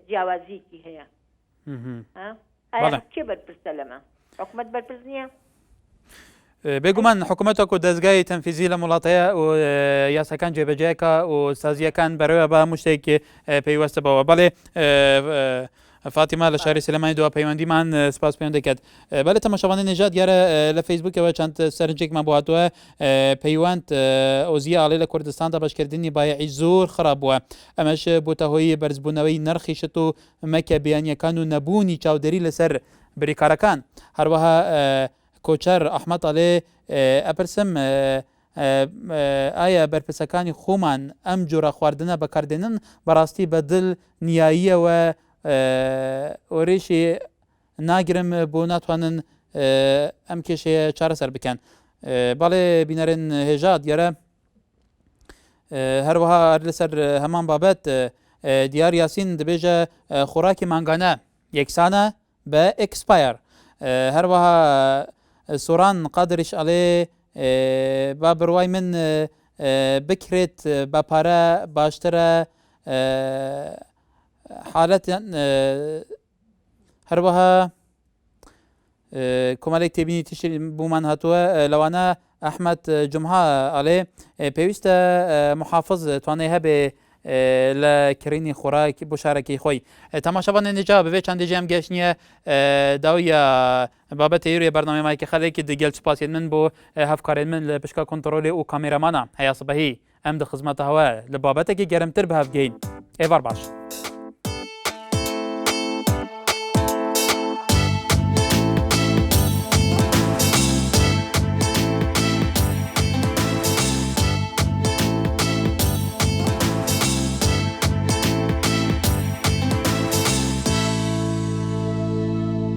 جیاوازیەکی هەیە ها؟ ئایا بەڵێ. کێ بەرپرسە لەمە حکومەت بەرپرس نییە؟ بێگومان حکوومەت وەکو دەزگای تەنفیزی لەم وڵاتەیە و یاساکان جێبەجێکە و سازیەکان بەرەوە بە هەموو شتێک پەیوەستە بەوە بەڵێ. فاتیما لە شاری سلێمانی دوا پەیوەندیمان سپاس پێیان دەکات. بەلێ تەماشاوانی نەژاد دیارە لە فەیسبووکەوە چەند سەرنجێکمان بۆ هاتووە پەیوەند ئۆزیە ئاڵێ لە کوردستان دابەشکردنی بایعی زۆر خراپ بووە ئەمەش بۆتە هۆی بەرزبوونەوەی نرخی شت و مەکە بیانیەکان و نەبوونی چاودێری لەسەر بریکارەکان هەروەها کۆچەر ئەحمەد ئەڵێ ئەپرسم ئایا بەرپرسەکانی خۆمان ئەم جۆرە خواردنە بەکاردێنن بەڕاستی بە دل نیاییەوە ئۆرێشی ناگرم بۆ ناتوانن ئەم کێشەیە چارەسەر بکەن بەڵێ بینەرن هێژا دیارە هەروەها لەسەر هەمان بابەت دیار یاسین دەبێژە خۆراکی مانگانە یەکسانە بە ئێکسپایەر هەروەها سۆران قادریش ئەڵێ با بڕوای من بکرێت بە پارە باشترە حالەت هەروەها کۆمەلێک تێبینی تشتر بۆمان هاتووە لەوانە ئەحمد جمها ئەڵێ پێویستە محافظ توانای هەبێ لە کڕینی خۆراک بۆ شارەکەی خۆی تەماشاوانە نجا بەێ چەندێ ژیان گەشت نییە داویە بابەتە ئێرە بەرنامەی مایکە خەلێکی دگەل سوپاسێن من بۆ هەفکارێن من لە پشکا کۆنتترۆلی و کامێرەمانە هەیە سبەهی ئەم دە خزمەتەوە لە بابەتێکی گەرمتر بەهەفگەین ئێوار باش.